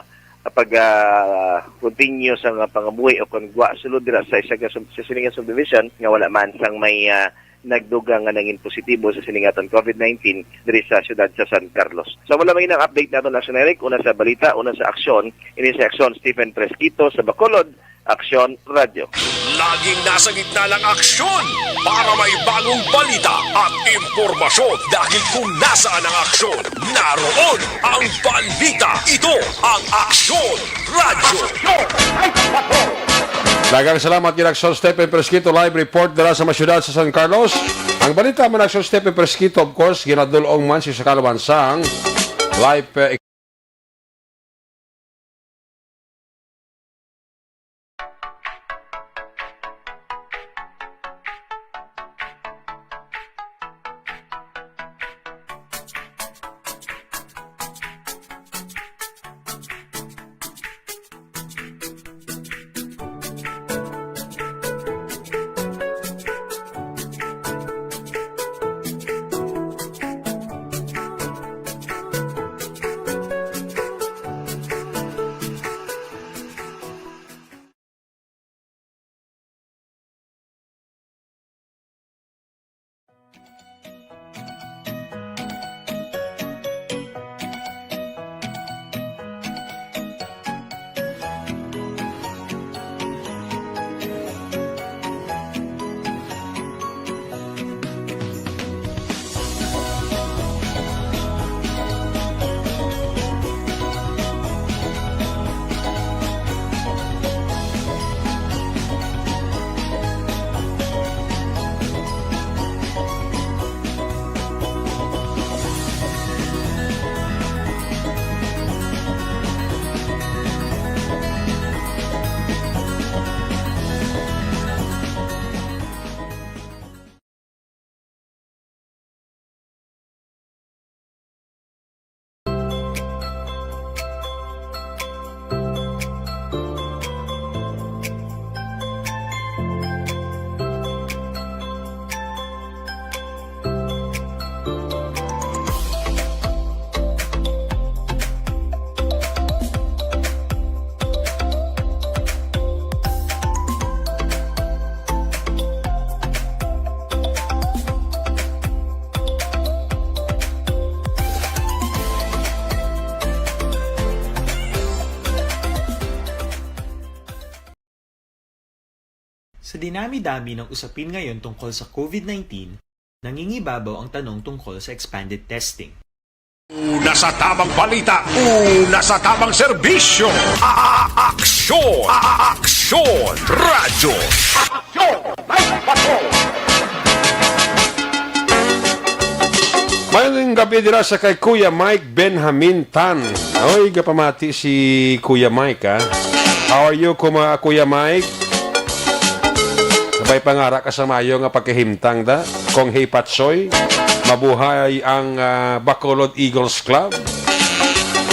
pag, ah, continue sa nga pangabuhi o kon gwa sulod dira sa isa ka sub-, sa sini nga subdivision nga wala man sang may, ah, nagdugang nga nangin positibo sa sining aton COVID nineteen diri sa siyudad sa San Carlos. So, wala may nang update nato, Action Eric, una sa balita, una sa aksyon, ini sa aksyon, Stephen Presquito sa Bacolod, Aksyon Radyo. Laging nasa gitna ng aksyon para may bagong balita at impormasyon, dahil kung nasaan ang aksyon, naroon ang balita. Ito ang Aksyon Radyo. Daghang salamat kay Aksyon Stephen Presquito, live report dira sa mga syudad sa San Carlos. Ang balita man, Aksyon Stephen Presquito, of course, ginadul-ong man si sa kalawan sang live, eh, Sa dinami-dami ng usapin ngayon tungkol sa COVID nineteen, nangingibabaw ang tanong tungkol sa expanded testing. Una sa tamang balita, una sa tamang serbisyo, a-, a-, aksyon, a-, a-, aksyon, radyo. Aksyon! Mayong gabi dira sa kay Kuya Mike Benjamin Tan. Oy, gapamati si Kuya Mike, ha? How are you, kuma-, Kuya Mike? Sabay pangara ka sa mayo nga pagkahimtang da. Kong Hey Patsoy, mabuhay ang, ah, Bacolod Eagles Club.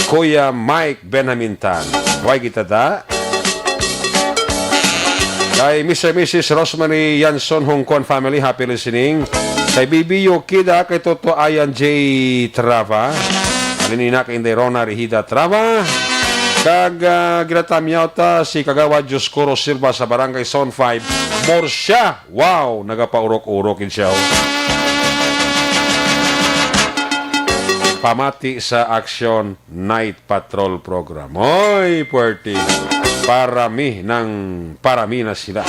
Kuya Mike Benjamin Tan. Way kita da. Kay Mister Missus Rosemary Yanson Hongkon family, happy listening. Kay Bibi Yuki da, kay Toto Ayan J Trava. Alinina kay Inday Rona Rihida Trava. Kag, ah, ginatamyaw ta si Kagawad Dioscoro Silva sa Barangay Zone five, Murcia. Wow, nagapaurok-urok gid siya, oh. Pamati sa Aksyon Night Patrol Program. Oy, puwerte. Parami ng parami na sila.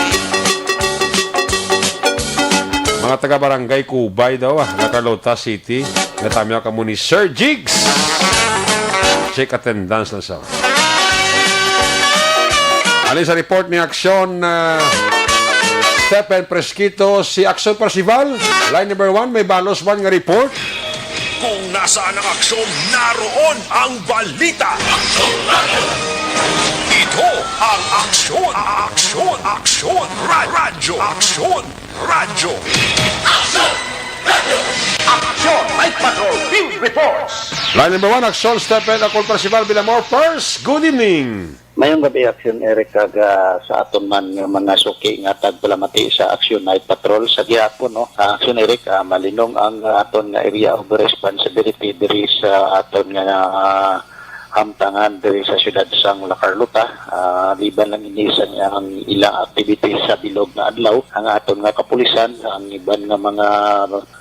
Mga taga Barangay Kubay daw, ah, La Carlota City. Natamyaw kamo ni Sir Jigs. Check attendance lang sa. Alin sa report ni Aksyon, ah, Stephen Fresquito, si Aksyon Percival, line number one, may balos man nga report. Kung nasaan ang aksyon, naroon ang balita. Ito ang aksyon, aksyon, aksyon, ra-, radyo, aksyon, radyo. Aksyon, Night Patrol, Field Reports. Line number one, Aksyon, Stephen Akol Percival Villamor. First, good evening. Mayong gabi, Aksyon Eric, kag, ah, sa aton man nga mga suki nga tagpalamati sa Aksyon Night Patrol sa gihapon, no? Ah, Aksyon Eric, ah, malinong ang, ah, aton nga area of responsibility diri sa aton nga, ah, hamtangan diri sa siyudad sang La Carlota. Ah, liban lang ini sa ang ilang activities sa bilog nga adlaw, ang aton nga kapulisan, ang iban nga mga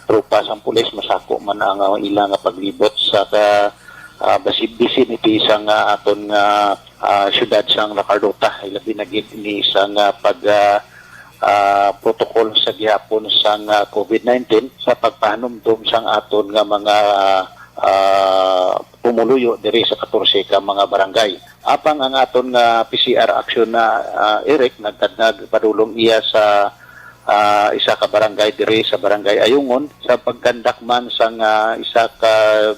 tropa sang pulis masako man ang, ah, ila nga paglibot sa ka, ah, basi-, bisiniti sang, ah, aton nga, ah, siyudad sang La Carlota, ilabi na gid ni sang, ah, pag, ah, ah, protocol sa gihapon sang, ah, COVID nineteen sa pagpahanumdom sang aton nga mga, ah, pumuluyo diri sa katorse ka mga barangay. Apang ang aton nga P C R action na, ah, Eric, nagkadnag padulong iya sa, ah, isa ka barangay diri sa Barangay Ayungon sa pagkandak man sang, ah, isa ka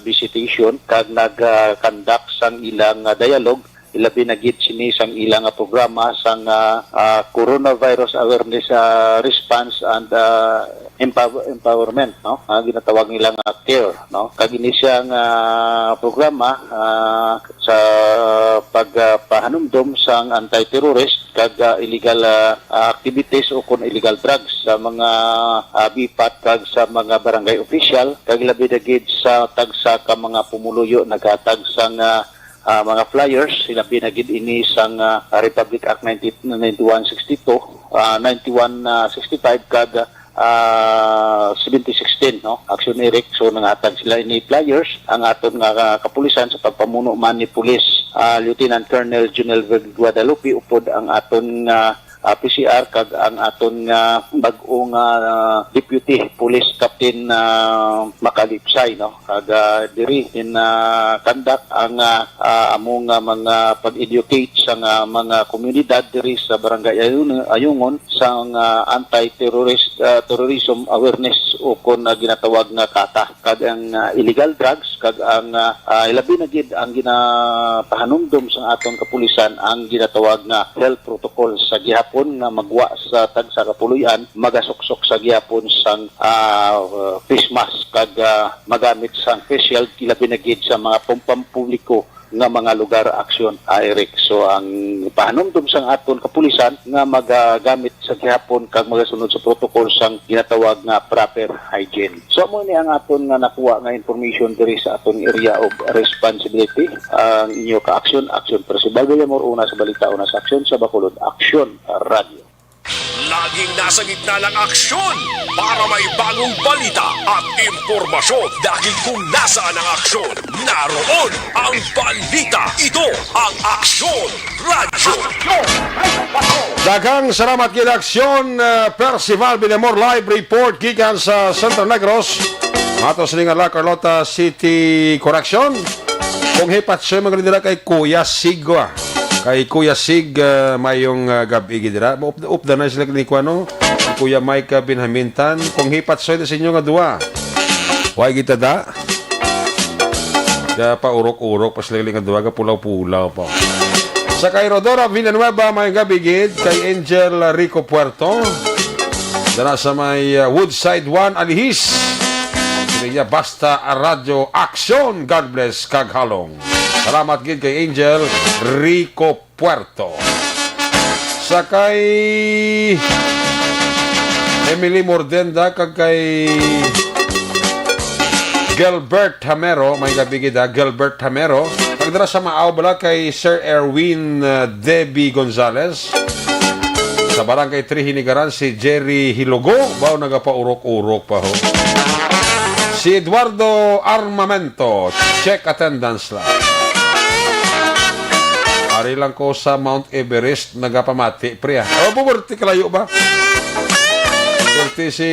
visitation kag nagkandak sang ilang, ah, dialogue, ilabi na gid sini sang ilang, ah, programa sang, ah, ah, Coronavirus Awareness, ah, Response and, ah, Empower-, Empowerment, no? Ang ginatawag nila nga care, no? Kag ini siya nga programa, ah, sa pagpahanumdom sang anti-terrorist kag, ah, illegal, ah, ah, activities o kon illegal drugs sa mga, ah, bipat kag sa mga barangay official, kag labi na gid sa tagsa ka mga pumuluyo naghatag sang, ah, ah, mga flyers, labi na gid ini sang, ah, Republic Act ninety, ninety-one sixty-two, ah, ninety-one sixty-five kag, ah, seventy sixteen, no? Action Eric. So, nangatag sila ini flyers ang aton nga, ah, kapulisan sa pagpamuno man ni Police, ah, Lieutenant Colonel Junel Guadalupe upod ang aton nga, ah, P C R kag ang aton nga bag-o nga, ah, Deputy Police Captain, ah, Makalipsay, no? Kag, ah, diri in, ah, conduct ang, ah, ah, amo nga mga pag-educate sa nga mga komunidad diri sa Barangay Ayun-, Ayungon sa nga anti-terrorist, ah, terrorism awareness o kon, ah, ginatawag nga kata. Kag ang, ah, illegal drugs kag ang, ah, ah, ilabi na gid ang ginapahanumdom sa aton kapulisan ang ginatawag nga health protocol sa gihapon nga magwa sa tagsa ka puloy-an, magasuksok sa gihapon sang, ah, face mask kag, ah, magamit sang face shield, ilabi na gid sa mga pampampubliko nga mga lugar, Action, ah, Eric. So, ang pahanumdom sang aton kapulisan nga magagamit sa gihapon kag magasunod sa protocol sang ginatawag nga proper hygiene. So, amo ni ang aton nga nakuha nga information diri sa aton area of responsibility. Ang inyo ka Action, Action Percival Villamor, una sa balita, una sa aksyon sa Bacolod, Action Radio. Laging nasa gitna ng aksyon para may bagong balita at impormasyon, dahil kung nasaan ang aksyon, naroon ang balita. Ito ang Aksyon Radyo. Daghang salamat gid, Aksyon, uh, Percival Villamor, live report gikan sa Central Negros. Ato sini nga La Carlota City Correction. Kung hipatsoy man gani dira kay Kuya Sig, ah. Kay Kuya Sig, ah, mayong, ah, gab-i gid dira. Up-, updan na sila ni kuan, no? Kuya Mike, ah, Benjamin Tan. Kung hipatsoy na sa inyo nga duwa. Way kita da. Ga paurok-urok pa sila nga duwa, ga pulaw-pulaw pa. Sa kay Rodora Villanueva, may gabi gid, kay Angel Rico Puerto. Dala sa may, uh, Woodside one, Alihis. Sila niya, basta radyo, aksyon, God bless, kag halong. Salamat gid kay Angel Rico Puerto. Sa kay Emily Mordenda kag kay Gilbert Hamero, may gabi gid, ha, Gilbert Hamero. Kag dira sa Maaw bala kay Sir Erwin, uh, Debbie Gonzalez. Sa Barangay three Hinigaran si Jerry Hilogo, baw nagapaurok-urok pa ho. Si Eduardo Armamento, check attendance lang. Ari lang ko sa Mount Everest nagapamati, pre, ah. Oh, puwerti kalayo ba? Puwerti si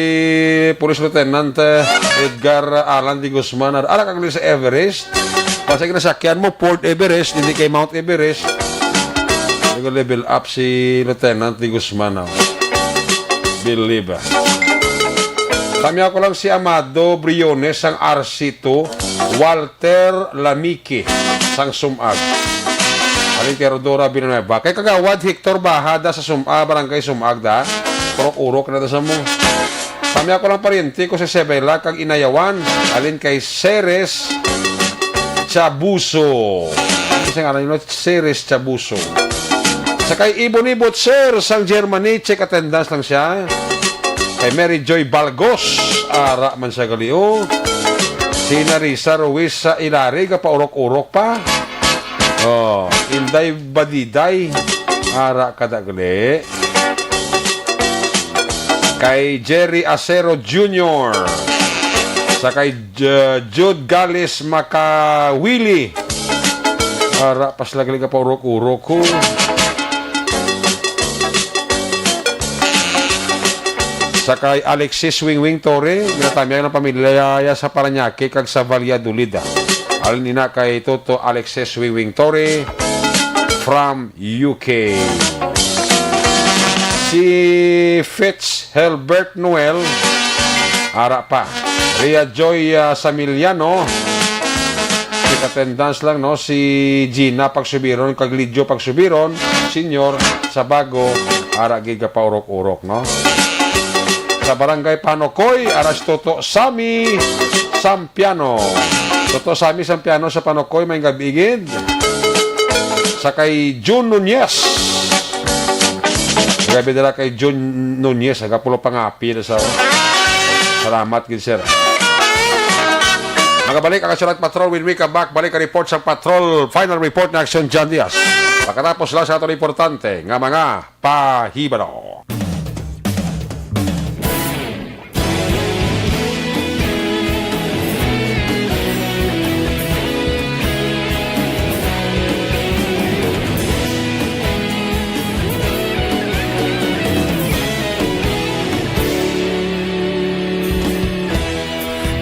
Police Lieutenant, eh, Edgar Alan de Guzman. Ara ka sa Everest. Basta ginasakyan mo, Fort Everest, hindi kay Mount Everest. Nag-level up si Lieutenant de Guzman, oh. Believe, ah. Kami ako lang si Amado Briones, ang R C two, Walter Lamique, sang Sumag. Alin kay Rodora Villanueva. Kay Kagawad Hector Bahada sa Sumag, Barangay Sumag, da. Urok-urok na da sa mo. Kami ako lang pariente ko si Sebela kag Inayawan. Alin kay Ceres Chabuso. Ano siya ngalan yun? Ceres Chabuso. Sa kay Ibon Ibot, sir, sang Germany, check attendance lang siya. Kay Mary Joy Balgos, ara man siya gali, oh. Si Narisa Ruiz sa Ilari, gapaurok-urok pa. Oh, Inday Badiday, ara ka da gali. Kay Jerry Acero Junior. Sa kay J-, Jude Galis Makawili. Ara, pa sila gali ka paurok-urok ko. Sa kay Alexis Wingwing Torre, ginatamyag ng pamilya sa Parañaque kag sa Valladolid, ah. Alin ina kay Toto Alexis Wingwing Torre from U K. Si Fitz Helbert Noel, ara pa. Rhea Joy, ah, Samiliano. Si attendance lang, no? Si Gina Pagsubiron, kag Lidjo Pagsubiron, Senior, sa Bago, ara gid ka paurok-urok, no? Sa Barangay Panokoy, ara si Toto Sammy Sampiano. Toto Sammy Sampiano sa Panokoy, may gabi gid. Sa kay Jun Nunez. Grabe dala kay Jun Nunez, aga pulo pangapi na sa. Salamat gid, sir. Magabalik ang Aksyon Patrol when we come back. Balik ang report sa Patrol. Final report na Aksyon John Diaz. Pagkatapos lang sa aton importante nga mga pahibalo.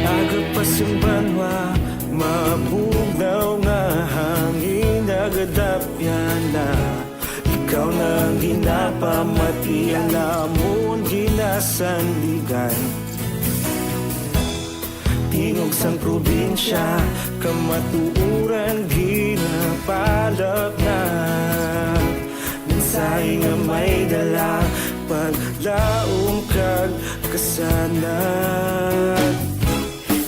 Aga pa sa banwa, mabugnaw nga hangin, nagadapyan na. Ikaw na ang ginapamati, ang amon ginasandigan. Tingog sang probinsya, kamatuoran ginapalapnag. Mensahe nga may dala, paglaom kag kasanag.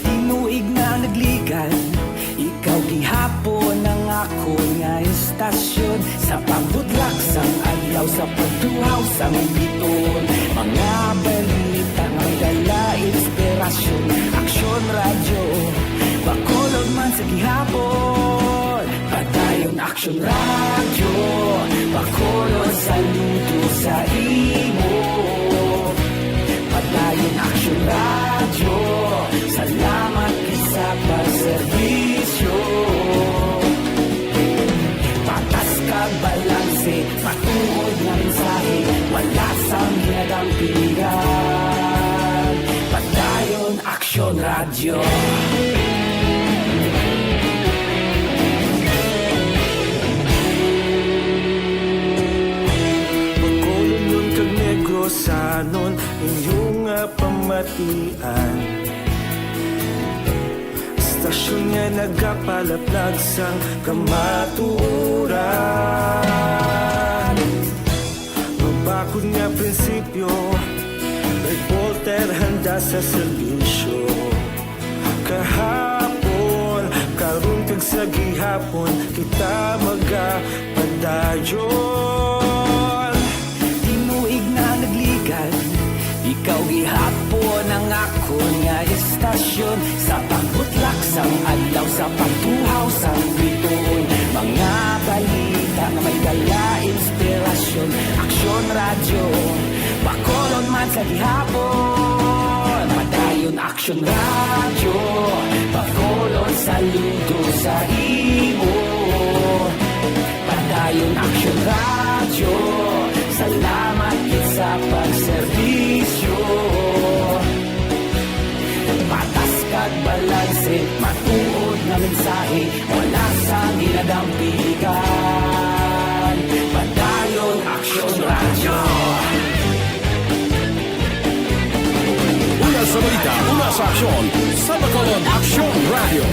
Tinuig na nagligad, ikaw gihapon ang akon nga istasyon. Sa pagbutlak sang adlaw, sa pagtuhaw sang bituon, mga balita nga dala inspirasyon. Aksyon Radyo, Bacolod man sa gihapon. Padayon Aksyon Radyo, Bacolod, saludo sa imo. Padayon Aksyon Radyo, salamat gid sa pagserbisyo. Patas kag balanse, matuod nga mensahe, Lasang ginadampigan. Padayon Aksyon Radyo. Bacolodnon kag Negrosanon, inyo nga pamatian. Istasyon nga nagapalaplag sang kamatuoran. Mabakod nga prinsipyo, reporter handa sa serbisyo. Kahapon, karon kag sa gihapon, kita magapadayon. Tinuig na nagligad, ikaw gihapon ang akon nga istasyon. Sa pagbutlak sang adlaw, sa pagtuhaw sang bituon, mga balita nga may dala inspirasyon. Aksyon Radyo, Bacolod man sa gihapon. Padayon Aksyon Radyo, Bacolod, saludo sa imo. Padayon Aksyon Radyo, salamat gid sa pagserbisyo. Patas kag balanse, matuod nga mensahe, wala sang ginadampigan. Padayon Aksyon Radyo. Una sa balita, una sa aksyon, sa Bacolod Aksyon Radyo.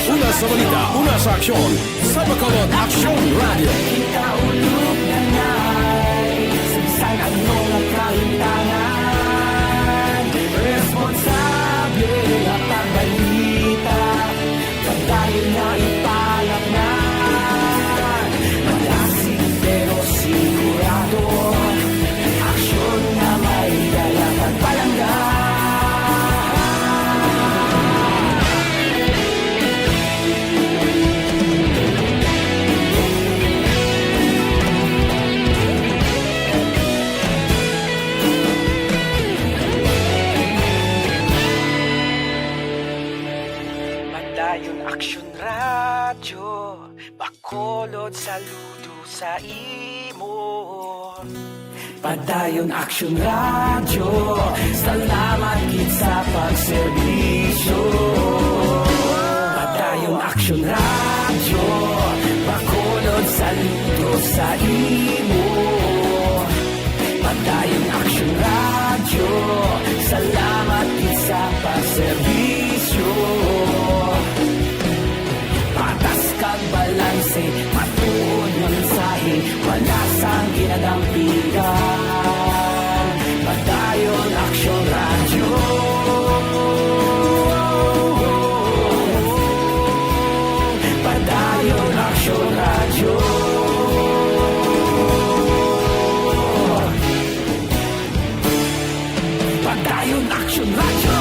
Una sa balita, una sa aksyon, sa Bacolod Aksyon Radyo. Kita ulog na nay, sa bisan ano nga kahimtangan, responsable nga pagbalita. Padayon nga ipalapngan, malasig pero sigurado, aksyon nga may dala kag palangga. Padayon Aksyon Radyo, Bacolod, saludo sa imo. Padayon Aksyon Radyo, salamat gid sa pagserbisyo. Padayon Aksyon Radyo, Bacolod, saludo sa imo. Padayon Aksyon Radyo, salamat gid sa pagserbisyo. Patas kag balanse, matuod nga mensahe, wala sang ginadampigan. Padayon Aksyon Radyo. Padayon Aksyon Radyo. Padayon Aksyon Radyo.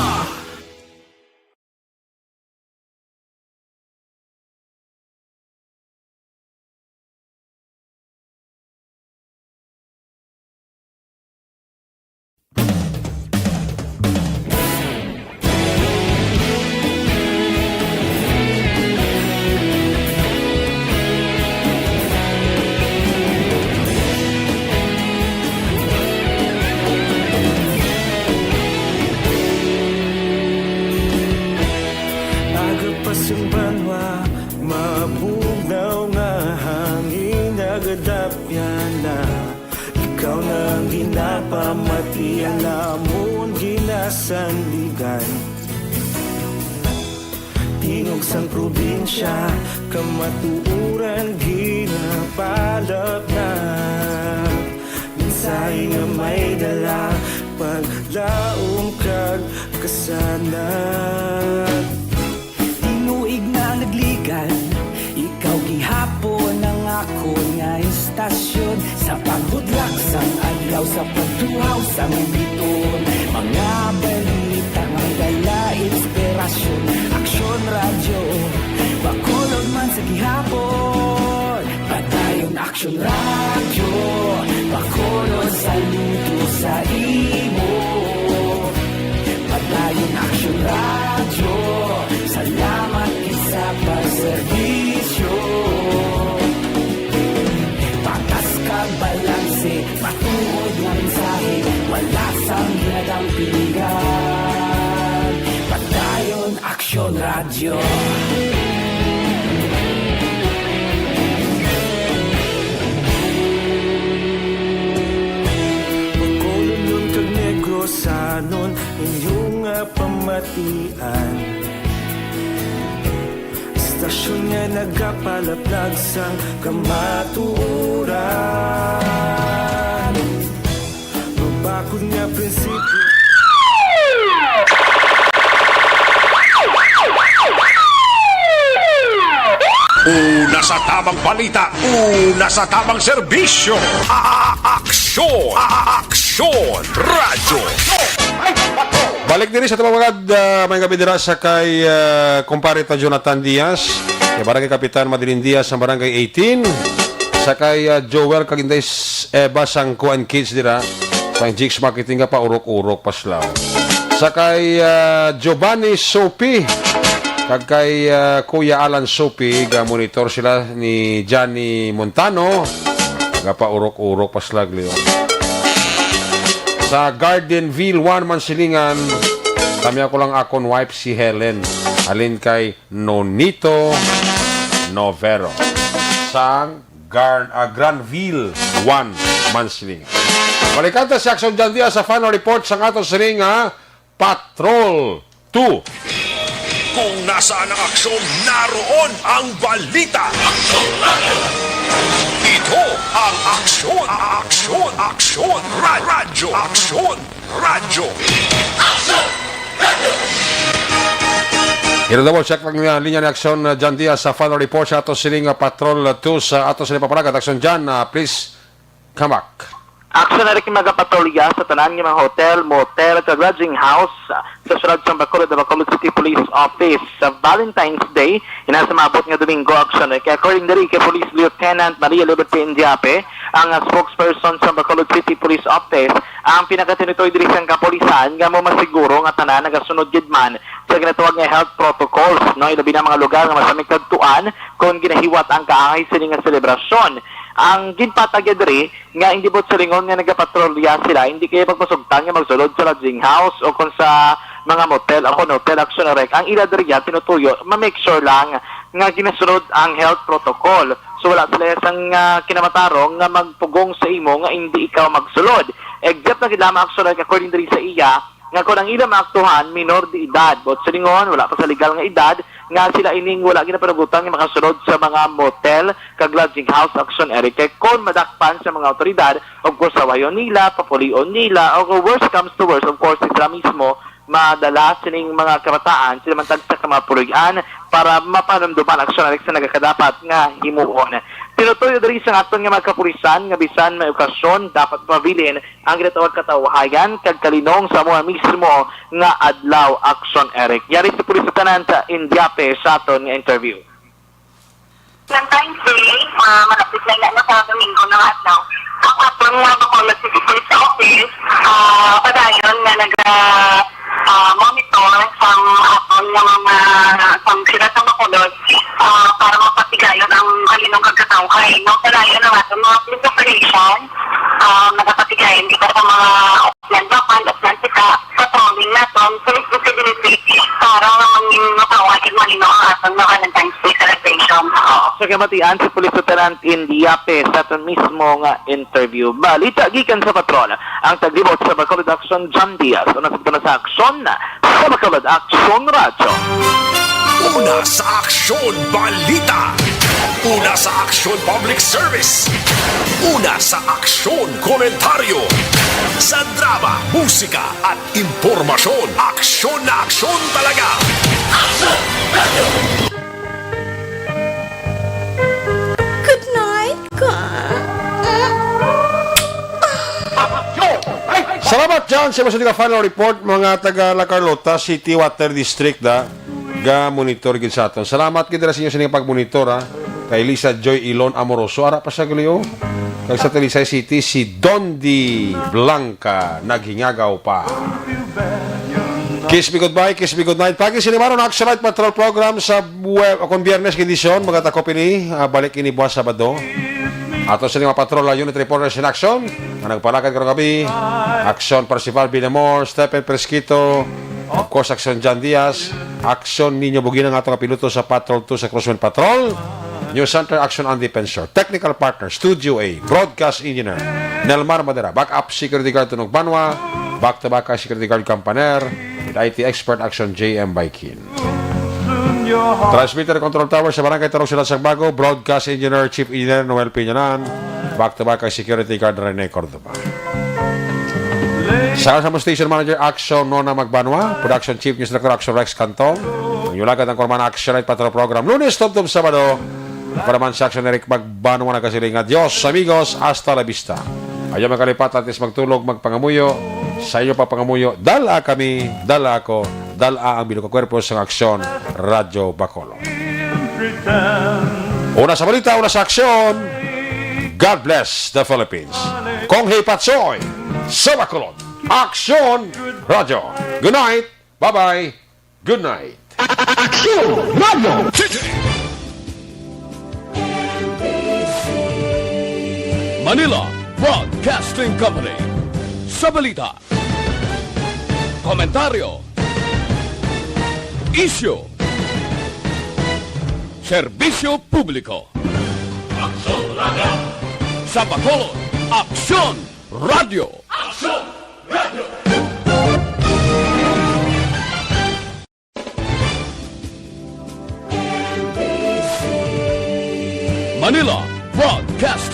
Aga pa sang banwa, mabugnaw nga hangin nagadapyan na. Ikaw na ang ginapamatian namon ginasandigan. Tingog sang probinsya, kamatuoran ginapalapnag. Mensahe nga may dala, paglaom kag kasanag. Tinuig na nagligad, ikaw gihapon ang akon nga istasyon. Sa pagbudlak sang adlaw, sa pagtuhaw sang bituon, mga balita may dala inspirasyon. Aksyon Radyo, Bacolod man sa gihapon. Padayon Aksyon Radyo, Bacolod, saludo sa imo. Padayon Aksyon Radyo, salamat gid sa pagserbisyo. Bacolodon kag Negrosanon, inyo nga pamatian. Istasyon nga nagapalaplag sang kamatuoran. Mabakod nga prinsipyo. Una sa tamang balita, una sa tamang serbisyo. A-, aksyon, a-, aksyon, radyo. Balik diri sa Tumawagad, ah, may gabi dira sa kay, ah, kumpare ta Jonathan Diaz, kay Barangay Kapitan Madeline Diaz sa Barangay eighteen, sa kay, ah, Joel kag Inday S-, Eva sang Kuan Kids dira, sang Jigs Marketing nga paurok-urok, paslaw. Sa kay, ah, Giovanni Sopi, kag kay, ah, Kuya Alan Sopi, ga monitor sila ni Johnny Montano, ga paurok-urok, paslaw, Leo. Sa Gardenville, one Mansilingan, kami ako lang akon wife si Helen. Halin kay Nonito Novero. Sang Gar-, ah, Granville, one Mansilingan. Balikan ta si Action John Diaz sa final report sang ato sining, ah, Patrol two. Kung nasaan ang aksyon, naroon ang balita. Ito ang Aksyon, Aksyon, Aksyon, Ra-, Radyo, Aksyon, Radyo. Ira daw, check lang niya, linya ni Aksyon, uh, John Diaz sa final report sa ato sining, uh, Patrol two sa ato sining papanagat. Aksyon John, uh, please come back. Aksyon, Eric, magapatrolya sa tanan nga mga hotel, motel, kag lodging house, ah, sa siyudad sang Bacolod, the Bacolod City Police Office. Sa Valentine's Day, ina sa maabot nga Domingo, Aksyon, Eric. According diri kay Police Lieutenant Maria Liberty Indiape, ang, ah, spokesperson sa Bacolod City Police Office, ang pinakatinutoy diri sang kapulisan nga mamasiguro nga tanan nagasunod gid man sa ginatawag nga health protocols, no? Ilabi na mga lugar nga masamig kadtuan kon ginahiwat ang kaangay sini nga selebrasyon. Ang ginpatag diri, nga hindi buot silingon nga nagapatrolya sila, hindi kayo magpasugtan nga magsulod sa lodging house o kung sa mga motel o kung hotel, Aksyon, Eric. Ang ila diriya tinutuyo, ma-make sure lang nga ginasunod ang health protocol. So, wala sila sang, ah, kinamatarong nga magpugong sa imo nga hindi ikaw magsulod. Except na gid lamang, Aksyon, Eric, according diri sa iya, nga kon ang ila maaktuhan, minor de edad. Buot silingon, wala pa sa legal nga edad, nga sila ining wala ginapanugutan nga makasulod sa mga motel kag lodging house, Aksyon, Eric. Kay kon madakpan sa mga awtoridad, of course, sawayon nila, papulion nila, o kung worst comes to worst, of course, sila mismo madala sining mga kabataan, sila man tagsa ka mga puloy-an para mapanumduman, Aksyon, Eric, sa nagakadapat nga himuon. Tinutuyo diri sa aton nga mga kapulisan nga bisan may okasyon, dapat pabilin ang ginatawag katawhayan kag kalinong sa amo mismo nga adlaw, Aksyon, Eric. Yari si Police Lieutenant Indiape sa aton nga interview. Valentine's Day, ah, malapit na nga sa Domingo nga adlaw. Ang aton nga Bacolod City Police Office, ah, padayon nga naga, ah, monitor sang aton nga mga, sang siyudad sa Bacolod, ah, para mapatigayon ang kalinong kag katawhay, no? Padayon ang aton mga police operation, ah, nagapatigayon kita sa mga Landlockman, Atlantica, patrolling naton sa responsibility para nga mangin-, matawag ug malinaw ang aton nga Valentine's Day celebration. Oo. Sa kamatian, si Police Lieutenant Indiape sa aton mismo nga interview. Balita gikan sa patrol. Ang taglibot sa Bacolod Aksyon, John Diaz. Una sa, una sa aksyon, sa Bacolod Aksyon Radyo. Una sa aksyon, balita. Una sa aksyon, public service. Una sa aksyon, komentaryo. Sa drama, musika, at impormasyon, aksyon na aksyon talaga. Good night, ka. Salamat, John, sa mga final report, mga taga La Carlota City Water District, da. Ga monitor gid sa aton. Salamat gid sa inyo sa inyong pagmonitor, ha. Kay Lisa Joy Ilon Amoroso, ara pa sa Glio. Kag sa Talisay City, si Dondi Blanca, naghingagaw pa. Kiss me goodbye, kiss me goodnight. Pagi sini maron ang Action Night Patrol Program sa web, kung Biyernes nga edisyon, magatakop ini, ah, balik ini buwas Sabado. Ato sa mga patrol, unit reporters in action, nga nagpalakad karong gabi, Action Percival Binamor, Stephen Presquito, Of course, Aksyon John Diaz, Aksyon Nino Bugina nga ato nga piloto sa Patrol two sa Cruzman Patrol. News Center, Aksyon Andy Pensor. Technical partner, Studio A, Broadcast Engineer, Nelmar Madera. Backup Security Guard Tunog Banwa. Back to back kay Security Guard Campaner. With I T expert, Aksyon J M Baikin. Transmitter Control Tower sa Barangay Tarong, Sila Sagbago. Broadcast Engineer, Chief Engineer Noel Piñanan. Back to back kay Security Guard Rene Cordova. Sa, sa mo Station Manager, Action Nona Magbanwa. Production Chief, News Director, Action Rex Cantong. Ang inyong lagad ang kurman, Action Night Patrol Program. Lunes, tubtob Sabado. Ako naman si Action Eric Magbanwa nagasiling, "Adios, amigos. Hasta la vista." Ayaw magkalipat, antes magtulog, magpangamuyo. Sa inyo pagpangamuyo, dala kami, dala ako, dala ang bilog ka kwerpo sa Aksyon Radyo Bacolod. Una sa balita, una sa aksyon. God bless the Philippines. Kong Hipatsoy sa Bacolod. Aksyon Radyo. Good night. Bye-bye. Good night. Aksyon Radyo. Manila Broadcasting Company. Sa balita, komentaryo, isyu, serbisyo publiko. Aksyon Radyo. Sa Bacolod, Aksyon Radyo. Aksyon Radyo. Manila Broadcasting